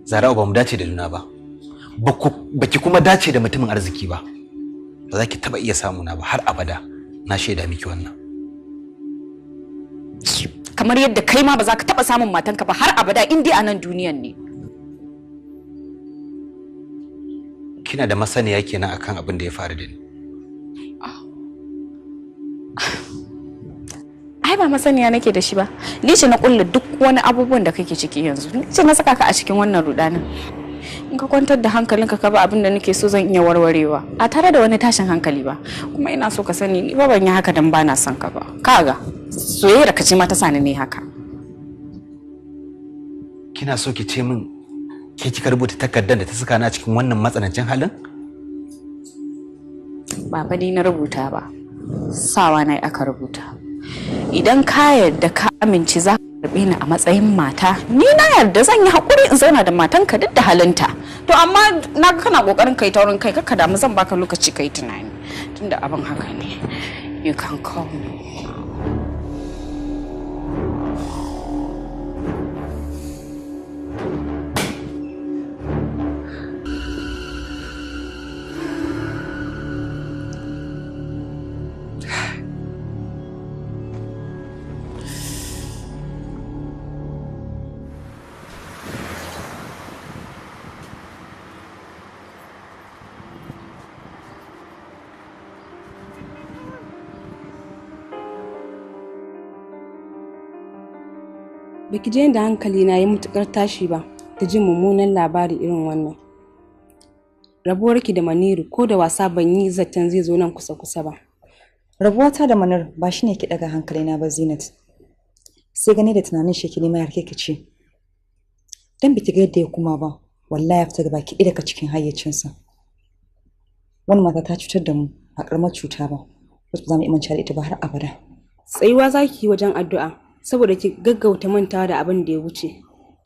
Zara'u, ba mu dace da juna ba. Baki kuma dace da mutumin arziki ba. Ba za ki taɓa iya samuna ba har abada. Na shaida miki wannan. Kamar yadda kai ma ba za ka taɓa samun matanka ba har abada in dai a nan duniyan ne. Kina da masaniya kenan akan abin da ya faru da ni. Ai ba masaniya nake da shi ba. Ni ce na kulla duk wani abubuwan da kake ciki yanzu. Ni ce na saka ka a cikin wannan rudanin. In ka kwantar da hankalinka ka ba abin da nake so zan iya warwarewa. A tare da wani tashin hankali ba. Kuma ina so ka sani ni ba ban yi haka dan bana son ka ba. Kaga soyayyar ka ce ma ta sani ne haka. Kina so ki ce min ke kika rubuta takardar da ta saka ni a cikin wannan matsanancin halin? Ba fa ni na rubuta ba. Sawa na aka rubuta. Idan ka yarda ka amince za ka karbe ni a matsayin mata, ni na yarda zan yi haƙuri in zauna da matanka duk da halinta. To amma na ga kana ƙoƙarin kai taurin kai, kakka damu, zan baka lokaci kai tunani. Tunda abin haka ne. You can call me. Baki je yadda hankali na yi matukar tashi ba da jin mummunan labari irin wannan. Rabuwarki da Maniru ko da wasa ban yi zaton zai zo nan kusa-kusa ba. Rabuwata da Manir ba shi ne ke ɗaga hankalina ba, Zinat. Sai gani da tunanin shi ke nema har kike ce. Dan biki ga yadda ya kuma ba, wallahi ya fita gaba ki daga cikin hayyacinsa. Wannan mata ta cutar da mu ba karamar cuta ba, wacce ba za mu amince da ita ba har abada. Tsayuwa za ki yi wajen addu'a saboda ki gaggauta mantawa da abin da ya wuce.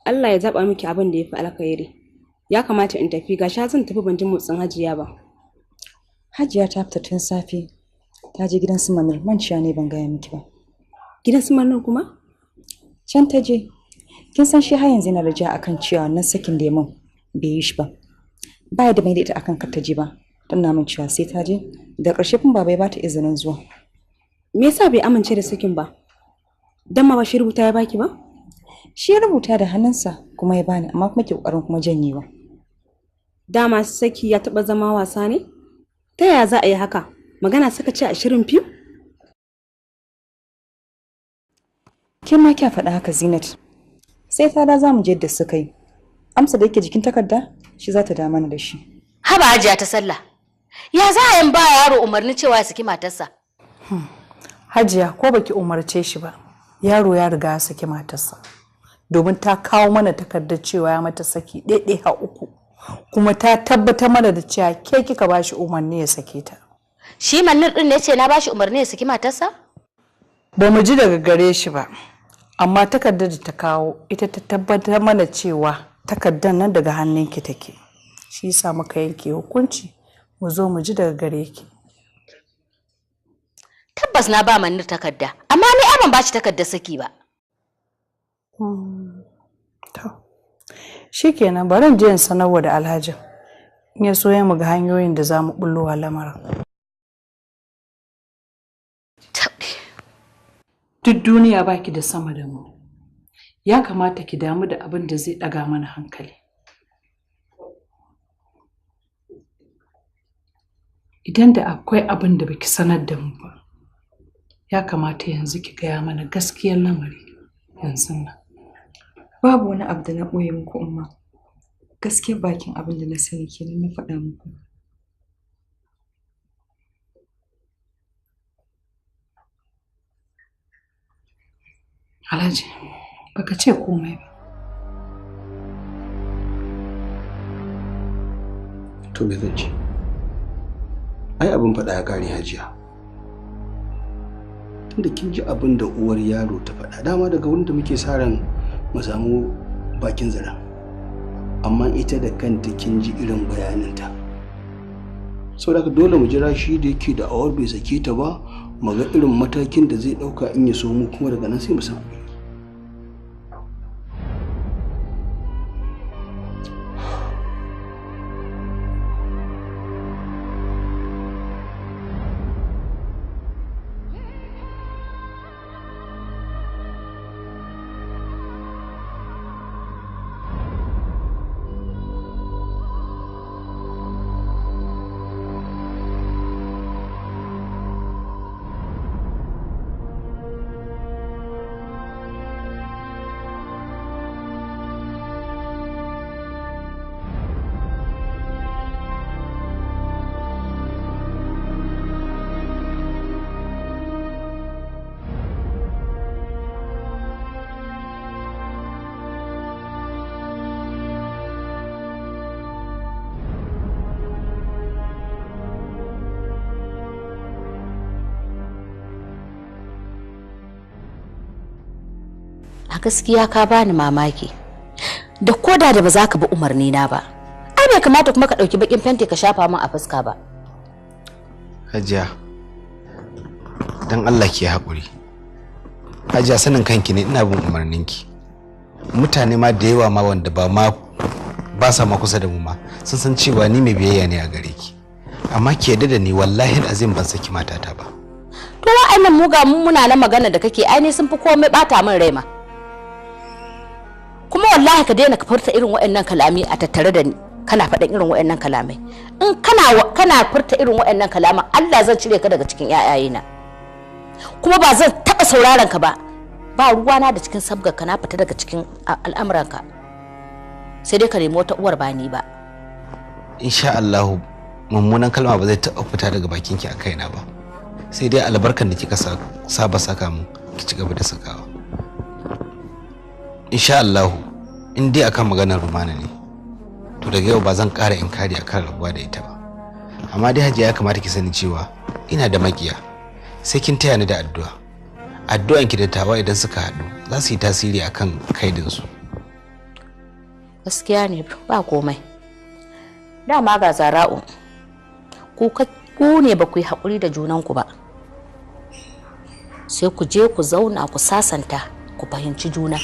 Allah ya zaba miki abin da ya fi alkhairi. Ya kamata in tafi, gashi zan tafi ban ji motsin Hajiya ba. Hajiya ta fita tun safe. Ta je gidan su Manir, manciya ne ban gaya miki ba. Gidan su Manir kuma? Can ta je. Kin san shi har yanzu yana da ja akan cewa wannan sakin da ya mun bai yi shi ba. Ba da mai da ita akan kar ta je ba. Tana min cewa sai ta je. Da ƙarshe kun baba ya bata izinin zuwa. Me yasa bai amince da sakin ba? Dan ma ba shi rubuta ya baki ba? Shi ya rubuta da hannunsa kuma ya bani, amma kuma ke kokarin kuma janyewa. Dama saki ya taba zama wasa ne? Ta yaya za a yi haka? Magana suka ce a shirin fim? Ke ma kya faɗa haka, Zinat. Sai ta da za mu je yadda suka yi. Amsa da yake jikin takarda shi za ta da mana da shi. Haba Hajiya ta sallah. Ya za a yin ba yaro umarni cewa ya saki matarsa? Hajiya ko baki umarce shi ba, yaro ya riga ya saki matarsa. Domin ta kawo mana takardar cewa ya mata saki ɗaiɗai ha uku. Kuma ta tabbatar mana da cewa ke kika ba shi umarni ya sake ta. Shi Manir ɗin ne ce na ba shi umarni ya saki matarsa? Ba mu ji daga gare shi ba, amma takardar da ta kawo ita ta tabbatar mana cewa takardar nan daga hannunki take. Shi yasa muka yanke hukunci mu zo mu ji daga gare ki. Tabbas na ba Manir takarda, amma ni ai ban ba shi takardar saki ba. To, shikenan bari in je in sanarwa da Alhajin. In ya so ya mu ga hanyoyin da za mu bullo wa lamarin. Duk duniya baki da sama da mu. Ya kamata ki damu da abin da zai ɗaga mana hankali. Idan da akwai abin da baki sanar da mu ba, ya kamata yanzu ki gaya mana gaskiyar lamari yanzu nan. Babu wani abu da na ɓoye muku Umma. Gaskiyar bakin abin da na sani kenan na faɗa muku. Alhaji, baka ce komai ba. To me zan ce? Ai abin faɗa ya ƙare Hajiya. Tunda kin ji abin da uwar yaro ta faɗa, dama daga wurin da muke sa ran mu samu bakin zaren. Amma ita da kanta kin ji irin bayaninta. Saboda haka dole mu jira shi da yake da awar bai sake ta ba, mu ga irin matakin da zai ɗauka in ya so mu kuma daga nan sai mu san. A gaskiya ka bani mamaki. Da koda da ba za ka bi umarni na ba. Ai bai kamata kuma ka ɗauki bakin fenti ka shafa min a fuska ba. Hajiya, dan Allah ki haƙuri. Hajiya sanin kanki ne ina bin umarninki. Mutane ma da yawa ma wanda ba ma ba sa ma kusa da mu ma sun san cewa ni mai biyayya ne a gare ki. Amma ki yarda da ni wallahi azim ban saki matata ba. To wa'annan muga muna na magana da kake ai ne sun fi komai bata min rai ma. Kuma wallahi ka daina ka furta irin waɗannan kalami a tattare da ni, kana faɗin irin waɗannan kalamai. In kana furta irin waɗannan kalaman Allah zan cire ka daga cikin ƴaƴayena. Kuma ba zan taɓa sauraron ka ba. Ba ruwana da cikin sabgar ka, na fita daga cikin al'amuranka. Sai dai ka nemi wata uwar ba ni ba. Insha Allah mummunan kalma ba zai taɓa fita daga bakinki a kaina ba. Sai dai albarkan da kika saba saka mu ki ci gaba da sakawa. Insha Allah in dai akan maganar Rumana ne to daga yau ba zan ƙara inkari akan rabuwa da ita ba. Amma dai Hajiya ya kamata ki sani cewa ina da makiya, sai kin taya ni da addu'a. Addu'an ki da tawa idan suka haɗu za su yi tasiri akan kaidin su. Gaskiya ne ba komai. Dama ga Zara'u, ku ne ba ku yi haƙuri da junanku ba. Sai ku je ku zauna ku sasanta ku fahimci juna.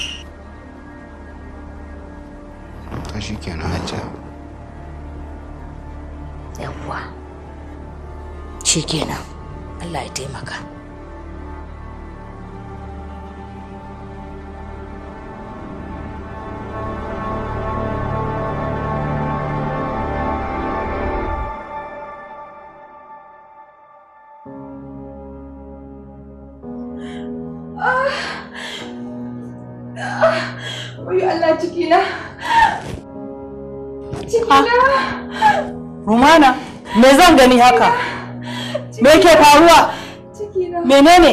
To shikenan Hajiya. Yawwa. Shikenan. Allah ya taimaka. Wayo Allah cikina. Cikina. Rumana, me zan gani haka? Me ke faruwa? Menene?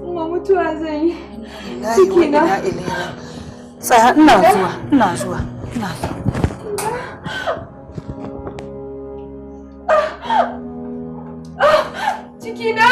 Umma, mutuwa zan yi. Cikina. Tsaya, ina zuwa, ina zuwa, ina zuwa. Cikina!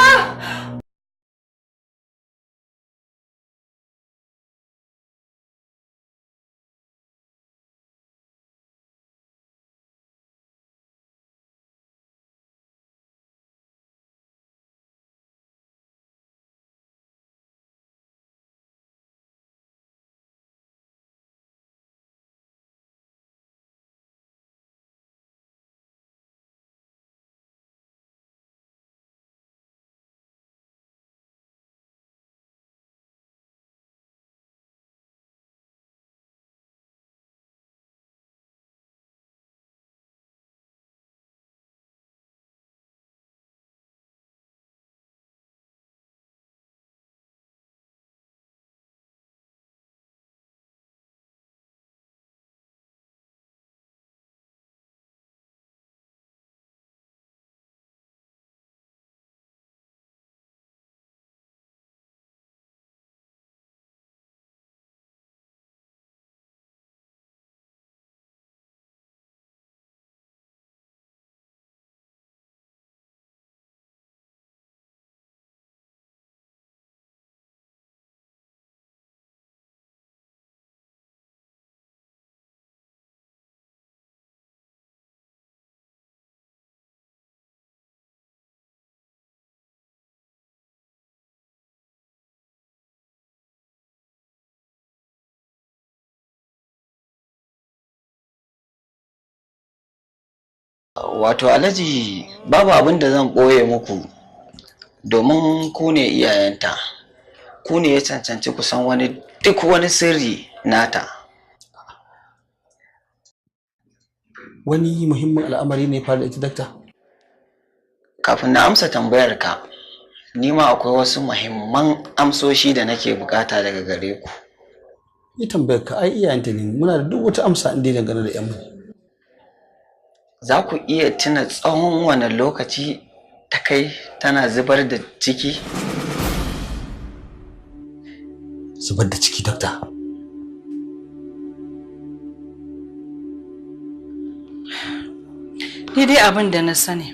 Wato Alhaji, babu abin da zan ɓoye muku domin ku ne iyayenta, ku ne ya cancanci kusan wani duk wani sirri nata. Wani muhimmin al'amari ne faru da ita, dakta? Kafin na amsa tambayar ka, ni ma akwai wasu muhimman amsoshi da nake bukata daga gare ku. Ni tambayar ka, ai iyayenta ne, muna da duk wata amsa inda dangane da 'yanmu. Za ku iya tuna tsawon wane lokaci ta kai tana zubar da ciki? Zubar da ciki, dakta? Ni dai abin da na sani,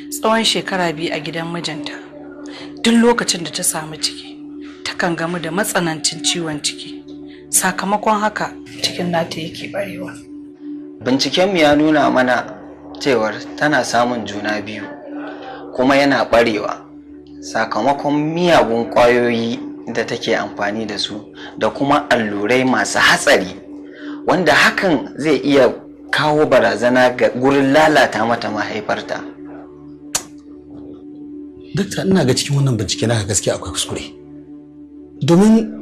tsawon shekara 2 a gidan mijinta, duk lokacin da ta samu ciki, takan gamu da matsanancin ciwon ciki. Sakamakon haka cikin nata yake barewa. Bincikenmu ya nuna mana cewar tana samun juna biyu kuma yana barewa sakamakon miyagun ƙwayoyi da take amfani da su da kuma allurai masu hatsari, wanda hakan zai iya kawo barazana ga gurin lalata mata mahaifarta. Dakta, ina ga cikin wannan bincike naka gaskiya akwai kuskure. Domin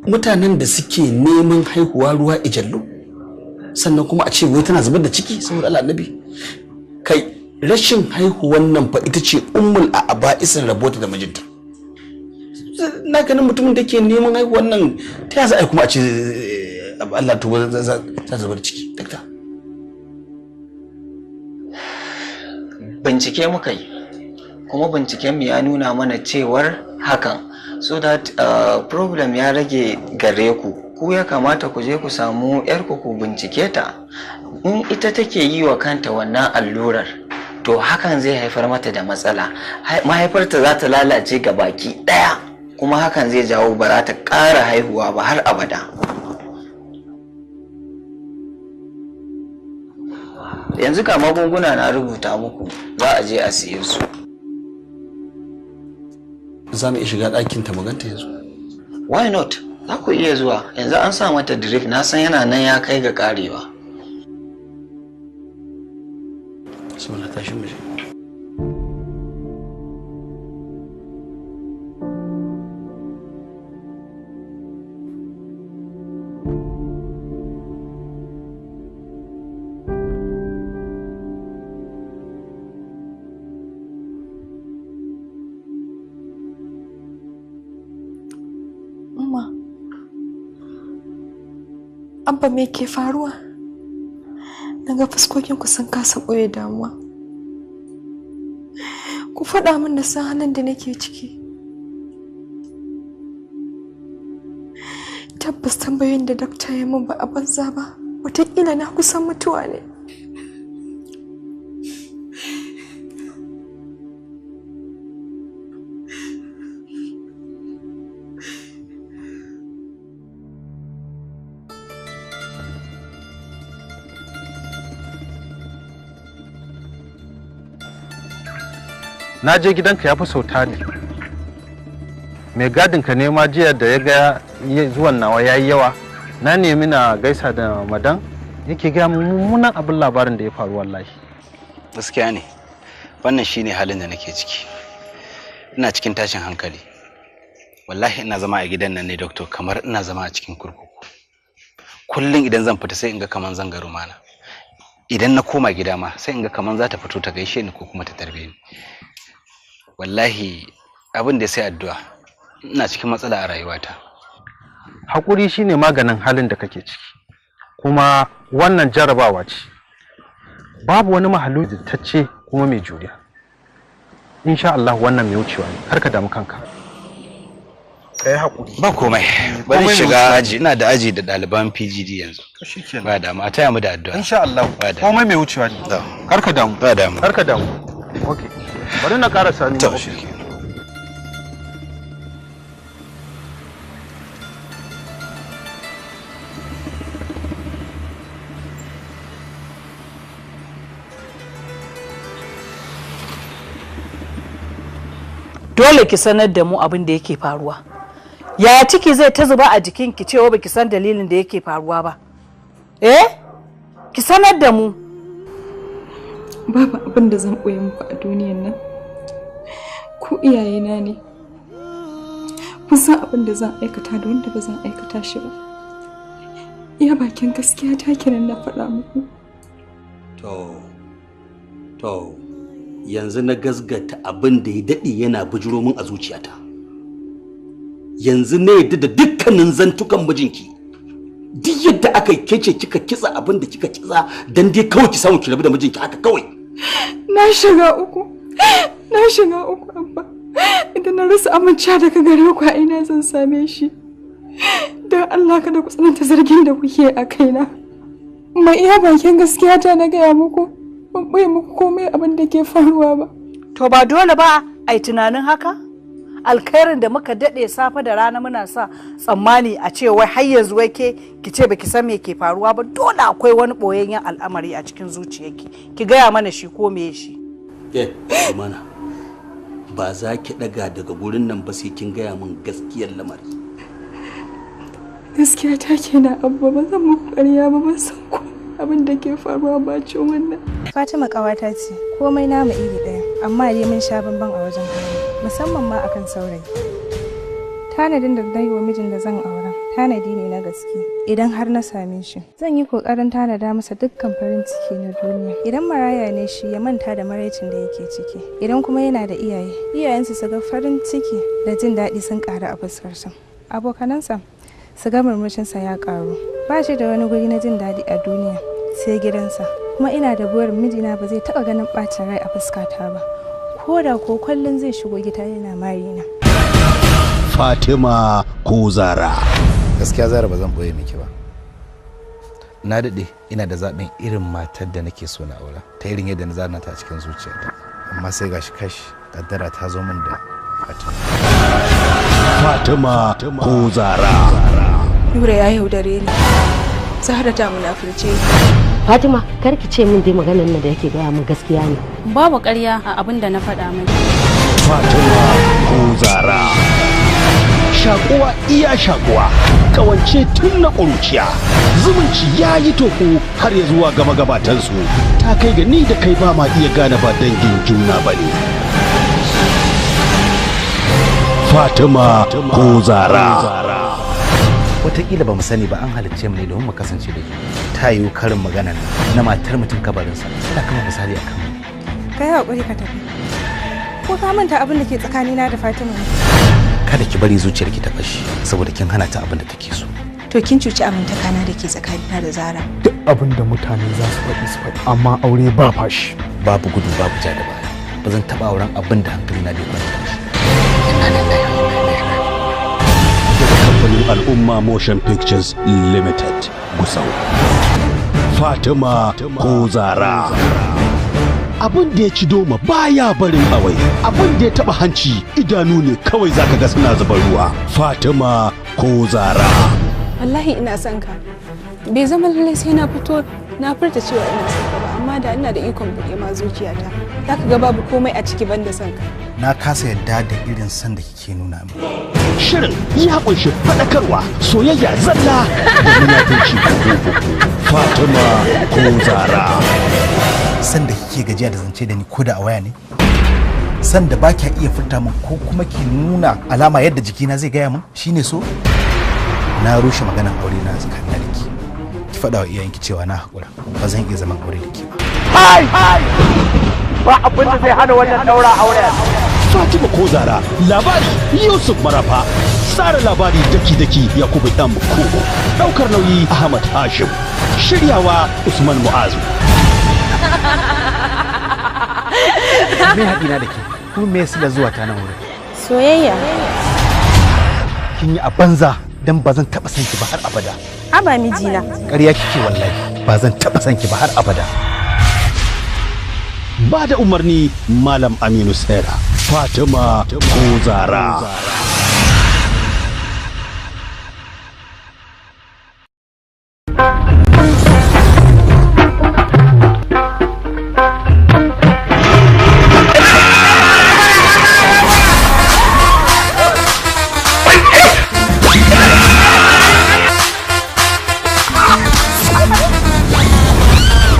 mutanen da suke neman haihuwa ruwa ijallo, sannan kuma a ce wai tana zubar da ciki, saboda Allah annabi. Kai, rashin haihuwan nan fa ita ce ummul a aba'isin rabota da mijinta. Na ganin mutumin da ke neman haihuwan nan, ta yasa ai kuma a ce Allah tuba za ta zubar da ciki, dakta? Bincike muka yi, kuma bincikenmu ya nuna mana cewar hakan, so that problem ya rage gare ku. Ku ya kamata ku je ku samu yarku ku bincike ta. In ita take yi wa kanta wannan allurar, to hakan zai haifar mata da matsala, mahaifarta za ta lalace ga baki daya, kuma hakan zai jawo ba za ta ƙara haihuwa ba har abada. Yanzu ga magunguna na rubuta muku, za a je a siye su. Za mu iya shiga ɗakin ta maganta yanzu? Why not? Za ku iya zuwa yanzu. An sa mata drip, na san yana nan ya kai ga karewa. Bismillah, tashi mu je. Umma, Abba, me ke faruwa? Na ga fuskokinku sun kasa ɓoye damuwa. Ku faɗa min na san halin da nake ciki. Tabbas tambayoyin da dakta ya min ba a banza ba. Wataƙila na kusan mutuwa ne. Na je gidanka ya fi sau tari. Mai gadinka ne ma jiya da ya ga zuwan nawa ya yi yawa, na nemi na gaisa da madan, yake gaya mummunan abin labarin da ya faru wallahi. Gaskiya ne, wannan shine halin da nake ciki. Ina cikin tashin hankali. Wallahi ina zama a gidan nan ne doctor, kamar ina zama a cikin kurkuku. Kullum idan zan fita sai in ga kaman zan ga Rumana. Idan na koma gida ma sai in ga kaman za ta fito ta gaishe ni ko kuma ta tarbe ni. Wallahi abin da sai addu'a, ina cikin matsala a rayuwata. Hakuri shine maganin halin da kake ciki, kuma wannan jarabawa ce. Babu wani mahaluki tacce kuma mai juriya. Insha Allah wannan mai wucewa ne, kar ka damu kanka. Kai hakuri. Ba komai, bari shiga aji, ina da aji da ɗaliban PGD yanzu. Ba damu, a taya mu da addu'a. Insha Allah, komai mai wucewa ne. Kar ka damu. Ba damu. Kar ka damu. Okay. Bari na karasa ni. To shikenan. Dole ki sanar da mu abin da yake faruwa. Ya ciki zai ta zuba a jikinki cewa baki san dalilin da yake faruwa ba? Eh? Ki sanar da mu. Babu abin da zan ɓoye muku a duniyan nan. Ku iyayena ne. Kun san abin da zan aikata da wanda ba zan aikata shi ba. Iya bakin gaskiya ta kenan na faɗa muku. To, yanzu na gasgata abin da ya daɗe yana bujiro min a zuciyata. Yanzu na yadda da dukkanin zantukan mijinki. Duk yadda aka kece kika kitsa abin da kika kitsa dan dai kawai ki samu ki rabu da mijinki haka kawai. Na shiga uku. Na shiga uku abba. Idan na rasa amincewa daga gare ku a ina zan same shi. Don Allah kada ku tsananta zargin da kuke a kaina. Mai iya bakin gaskiya ta na gaya muku. Ban ɓoye muku komai abin da ke faruwa ba. To ba dole ba ai tunanin haka? Alkhairin da muka daɗe safe da rana muna sa tsammani a ce wai har yanzu wai ke ki ce baki san me ke faruwa ba, dole akwai wani boyayyen al'amari a cikin zuciyarki. Ki gaya mana shi ko me shi. Rumana, ba za ki ɗaga daga gurin nan ba sai kin gaya min gaskiyar lamari. Gaskiya ta kenan abba, ba zan muku ƙarya ba, ban san ko abin da ke faruwa ba cin wannan. Fatima ƙawata ce, komai namu iri ɗaya, amma dai mun sha bamban a wajen aure, musamman ma akan saurayi. Tanadin da na yi wa mijin da zan aura, tanadi ne na gaske. Idan har na same shi, zan yi ƙoƙarin tanada masa dukkan farin ciki na duniya. Idan maraya ne shi ya manta da maraicin da yake ciki. Idan kuma yana da iyaye, iyayensa su ga farin ciki da jin daɗi sun ƙaru a fuskarsa. Abokanansa su ga murmushinsa ya ƙaru. Ba shi da wani guri na jin daɗi a duniya sai gidansa. Kuma ina da burin mijina ba zai taɓa ganin ɓacin rai a fuskata ba, ko da ko kullum zai shigo gida yana marina. Fatima ko Zara. Gaskiya Zara ba zan boye miki ba. Na daɗe ina da zaɓin irin matar da nake so na aura, ta irin yadda na zana ta a cikin zuciyata. Amma sai gashi kash kaddara ta zo min da Fatima. Fatima ko Zara. Nura ya yaudare ni. Zahra ta munafurce ni. Fatima, kar ki ce min dai maganar nan da yake gaya min gaskiya ne. Babu ƙarya a abin da na faɗa miki. Fatima ko Zara. Shakuwa iya shakuwa, kawance tun na ƙuruciya, zumunci ya yi tofu har ya zuwa gama gabatansu, ta kai ga ni da kai ba ma iya gane ba dangin juna ba ne. Fatima ko Zara. Wataƙila ba mu sani ba an halicce mu ne domin mu kasance da juna. Ta yiwu karin magana na matar mutum kabarinsa suna kama misali a kanmu. Ka yi haƙuri ka tafi. Ko ka manta abin da ke tsakanina da Fatima ne? Kada ki bari zuciyarki ta fashi saboda kin hana ta abin da take so. To kin cuci amintakana da ke tsakanina da Zara. Duk abin da mutane za su faɗi su faɗi, amma aure ba fashi. Babu gudu babu ja da baya. Ba zan taɓa auren abin da hankali na bai kwanta da shi. Daga kamfanin Al'umma Motion Pictures Limited, Gusau. Fatima ko Zara. Abin da ya ci doma baya barin awai, abin da ya taba hanci idanu ne kawai zaka ga suna zubar ruwa. Fatima ko Zara. Wallahi ina son ka. Bai zama lallai sai na fito na furta cewa ina son ka ba, amma da ina da ikon buɗe ma zuciyata, za ka ga babu komai a ciki banda son ka. Na kasa yadda da irin son da kike nuna min. Shirin ya kunshi faɗakarwa, soyayya zalla da munafunci. Fatima ko Zara. San da kike gajiya da zance da ni ko da a waya ne, san da ba kya iya furta min ko kuma ki nuna alama yadda jikina zai gaya min shine so. Na rushe maganan aure na tsakanin da ke. Ki faɗa wa iyayenki cewa na haƙura, ba zan iya zaman aure da ke ba. Hai! Ba abin da zai hana wannan daura aure. Fatima ko Zara, labari Yusuf Marafa, tsara labari daki-daki Yakubu M. Kogo, ɗaukar nauyi Ahmad Hashim, shiryawa Usman Mu'azu. Me haɗina da ke? Kuma me sila zuwa ta nan wurin? Soyayya. Kin yi a banza dan ba zan taɓa son ki ba har abada. Haba mijina. Ƙarya kike wallahi, ba zan taɓa son ki ba har abada. Ba da umarni Malam Aminu Sera. Fatima ko Zara.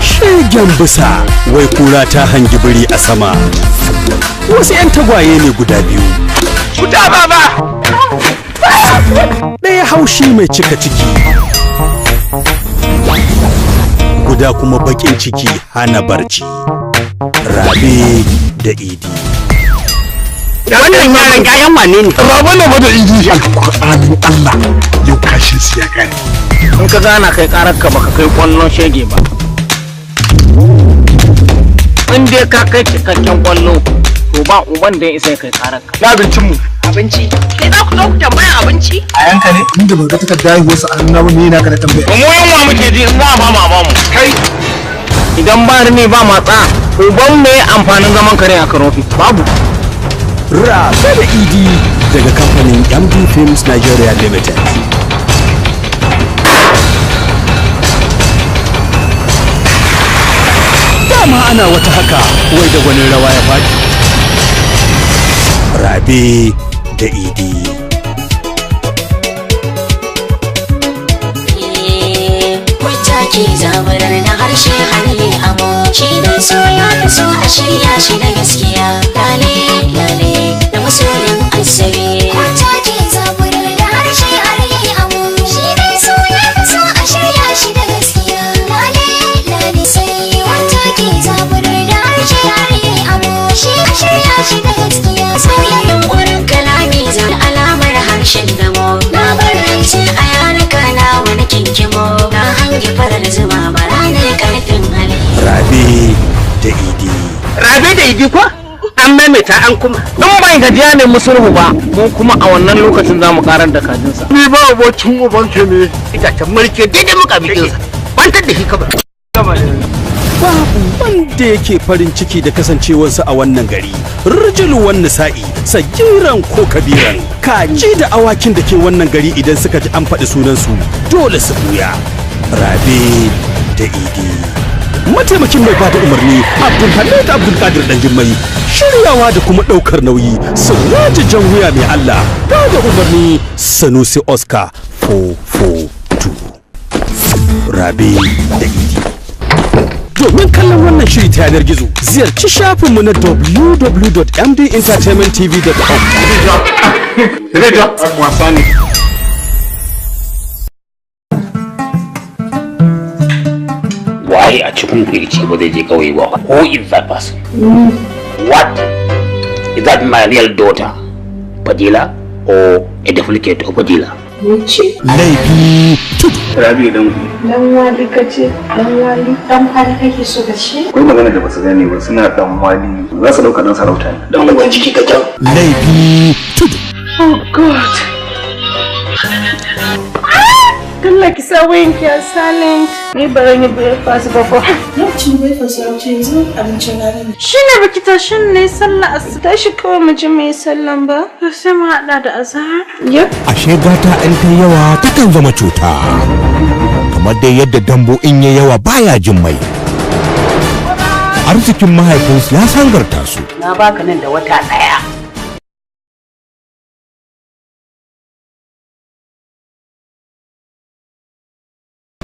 Shegen bisa wai kura ta hangi biri a sama. Wasu 'yan tagwaye ne guda biyu. Guda baba! Ɗaya haushi mai cika ciki. Guda kuma baƙin ciki hana barci. Rabe da Idi. Wannan yaran ƴaƴan wane ne? Rabe na da Idi. Alƙur'anin Allah yau kashin su ya gane. In ka gana kai karar ka baka kai kwallon shege ba. In dai ka kai cikakken kwallo, to ba uban da ya isa kai karar ka. Na abincin mu. Abinci. Ke za ku zo ku tambaya abinci? A yanka ne? Inda ban ga takarda haihuwar sa an nuna me naka na tambaya. Mu yunwa muke ji in za a ba mu a ba mu. Kai. Idan ba ni ba matsa, uban me amfanin zaman kare a karofi? Babu. Rabe da Idi daga kamfanin MD Films Nigeria Limited. Dama ana wata haka wai da gwanin rawa ya faɗi. Rabe da Idi. Wacce ke zaburar na harshe har yi amo shi ne so ya fi so a shirya shi da gaskiya lale lale da masoyin asabe. Wacce ke zaburar da harshe har yi amo shi ne so ya fi so a shirya shi da gaskiya lale lale sai. Wacce ke zaburar da harshe har yi amo shi a shirya shi da gaskiya. Sauyin yunkurin kalami zan alamar harshen damo na bar rance a yanuka na wani kinkimo na hangi farar zuma bara ne karfin hali. Rabe da Idi. Rabe da Idi kuwa? An maimaita an kuma. In bai gajiya ne musulhu ba, mu kuma a wannan lokacin za mu karar da kajinsa. Ni ba abokin ubanka ne. Itacen mulki daidai muka bikinsa. Kwantar da shi kawai. Babu wanda yake farin ciki da kasancewarsa a wannan gari. Rijulu nisa'i, sagiran ko kabiran. Kaji da awakin da ke wannan gari idan suka ji an faɗi sunansu dole su buya. Rabe da Idi. Mataimakin mai bada umarni Abdulhamid Abdulkadir Danjimmai, shiryawa da kuma ɗaukar nauyi Siraji Janwiya mai Allah, bada umarni Sanusi Oscar 442. Rabe da Idi. Domin kallon wannan shiri ta yanar gizo, ziyarci shafinmu na www.mdentertainmenttv.com. Wasa ne. Waye a cikin ku yace ba zai je kauye ba? Who is that person? What? Is that my real daughter, Fadila, or a duplicate of Fadila? Ni ce. Laifi tudu. Rabi dan Dan wali kace, dan wali, dan kwali kake so ka ce? Akwai magana da basu gane ba, suna dan wali za su dauka dan sarauta ne. Dan wani ciki ka can. Laifi tudu. Oh God. Dalla ki sa wayanki a silent. Ni ba zan yi breakfast ba ko. Lokacin breakfast ya wuce, yanzu abincin rana ne. Shi ne baki tashi ne sallah asu. Tashi kawai mu je mu yi sallan ba. To sai mu haɗa da azahar. Yep. Ashe gata in ta yawa takan zama cuta. Kamar dai yadda dambo in ya yawa baya jin mai. Arzikin mahaifinsu ya sangarta su. Na baka nan da wata ɗaya.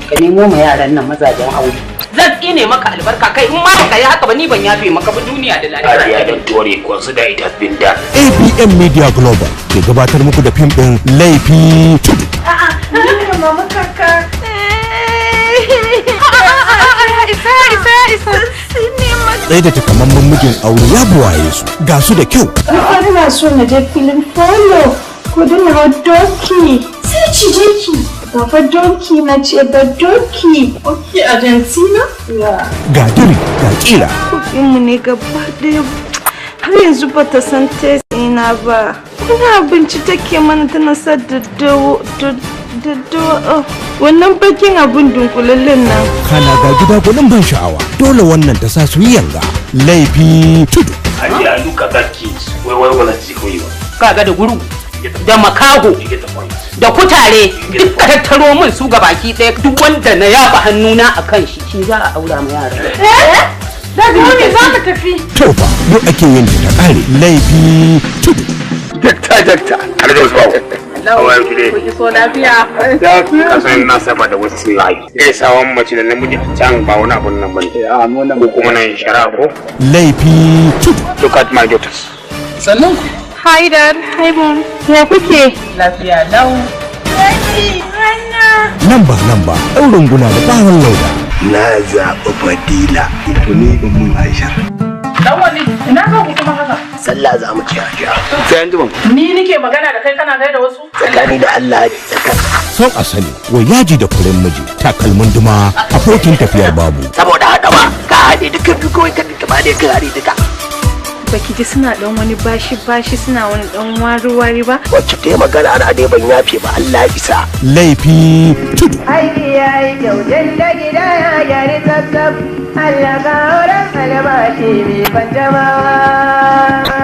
Ka nemo ma yaran nan mazajen aure. Zan tsine maka albarka kai in ma baka yi haka ba, ni ban yafe maka ba duniya da lafiya. Hajiya, don't worry, consider it has been done. APM Media Global ke gabatar muku da fim ɗin Laifi Tudu. A'a, ni ne mama kaka. Isa, isa, isa. Tsaye da takamaiman mijin aure ya buwaye su, ga su da kyau. Ni ina so na je filin polo ko don hau doki. Sai cije ki. Ba fa doki na ce ba, doki. Ok, Argentina? Yeah. Ga diri, ga kira. Kuɗinmu ne gaba ɗaya. Har yanzu ba ta san test ina ba. Kuna abinci take mana, tana sa daddawo, daddawa. Wannan bakin abin dunkulallen nan. Kana ga gida gwanin ban sha'awa. Dole wannan ta sa su yi yanga. Laifi Tudu. Hajiya, look at that kids. Wai wai wala ci koyi ba. Kaga da guru da makaho da kutare duk ka tattaro min su ga baki ɗaya, duk wanda na yaba hannuna a kan shi, shi za a aura ma yara. Daddy, mami za mu tafi. To fa, yau ake yin ta ta kare. Laifi Tudu. Dakta, dakta. Alhaji Usman. How are you today? Kun iso lafiya? Kasan na saba da wasu layi. Gaisawan mace da namiji a can ba wani abun nan bane. Ko kuma nan shari'a ko? Laifi Tudu. Look at my daughters. Sannan ku. Hi Dad, hi Mom. Ya kuke? Lafiya lau. Daddy, Rana. Nan ba nan ba, ɗaurin guna da bawon lauda. Na zaɓi Fadila. To ni in mun Aisha. Dan wani, ina za ku kuma haka? Sallah za mu ci, Hajiya. Sai an jima. Ni nike magana da kai kana gaida wasu? Tsakani da Allah tsakani. Son a sani, wa yaji da furen miji, takalmin duma, abokin tafiyar babu. Saboda haka ba ka haɗe duka biyu kawai ka duka ba ne ka haɗe duka. Baki ji suna dan wani bashi bashi, suna wani dan wari wari ba? Wacce ta yi magana ana dai ban yafe ba, Allah ya isa. Laifi Tudu. Aiki ya yi kyau tun da gida ya gyari tsaf. Allah ka auren albashi mai fanjamawa.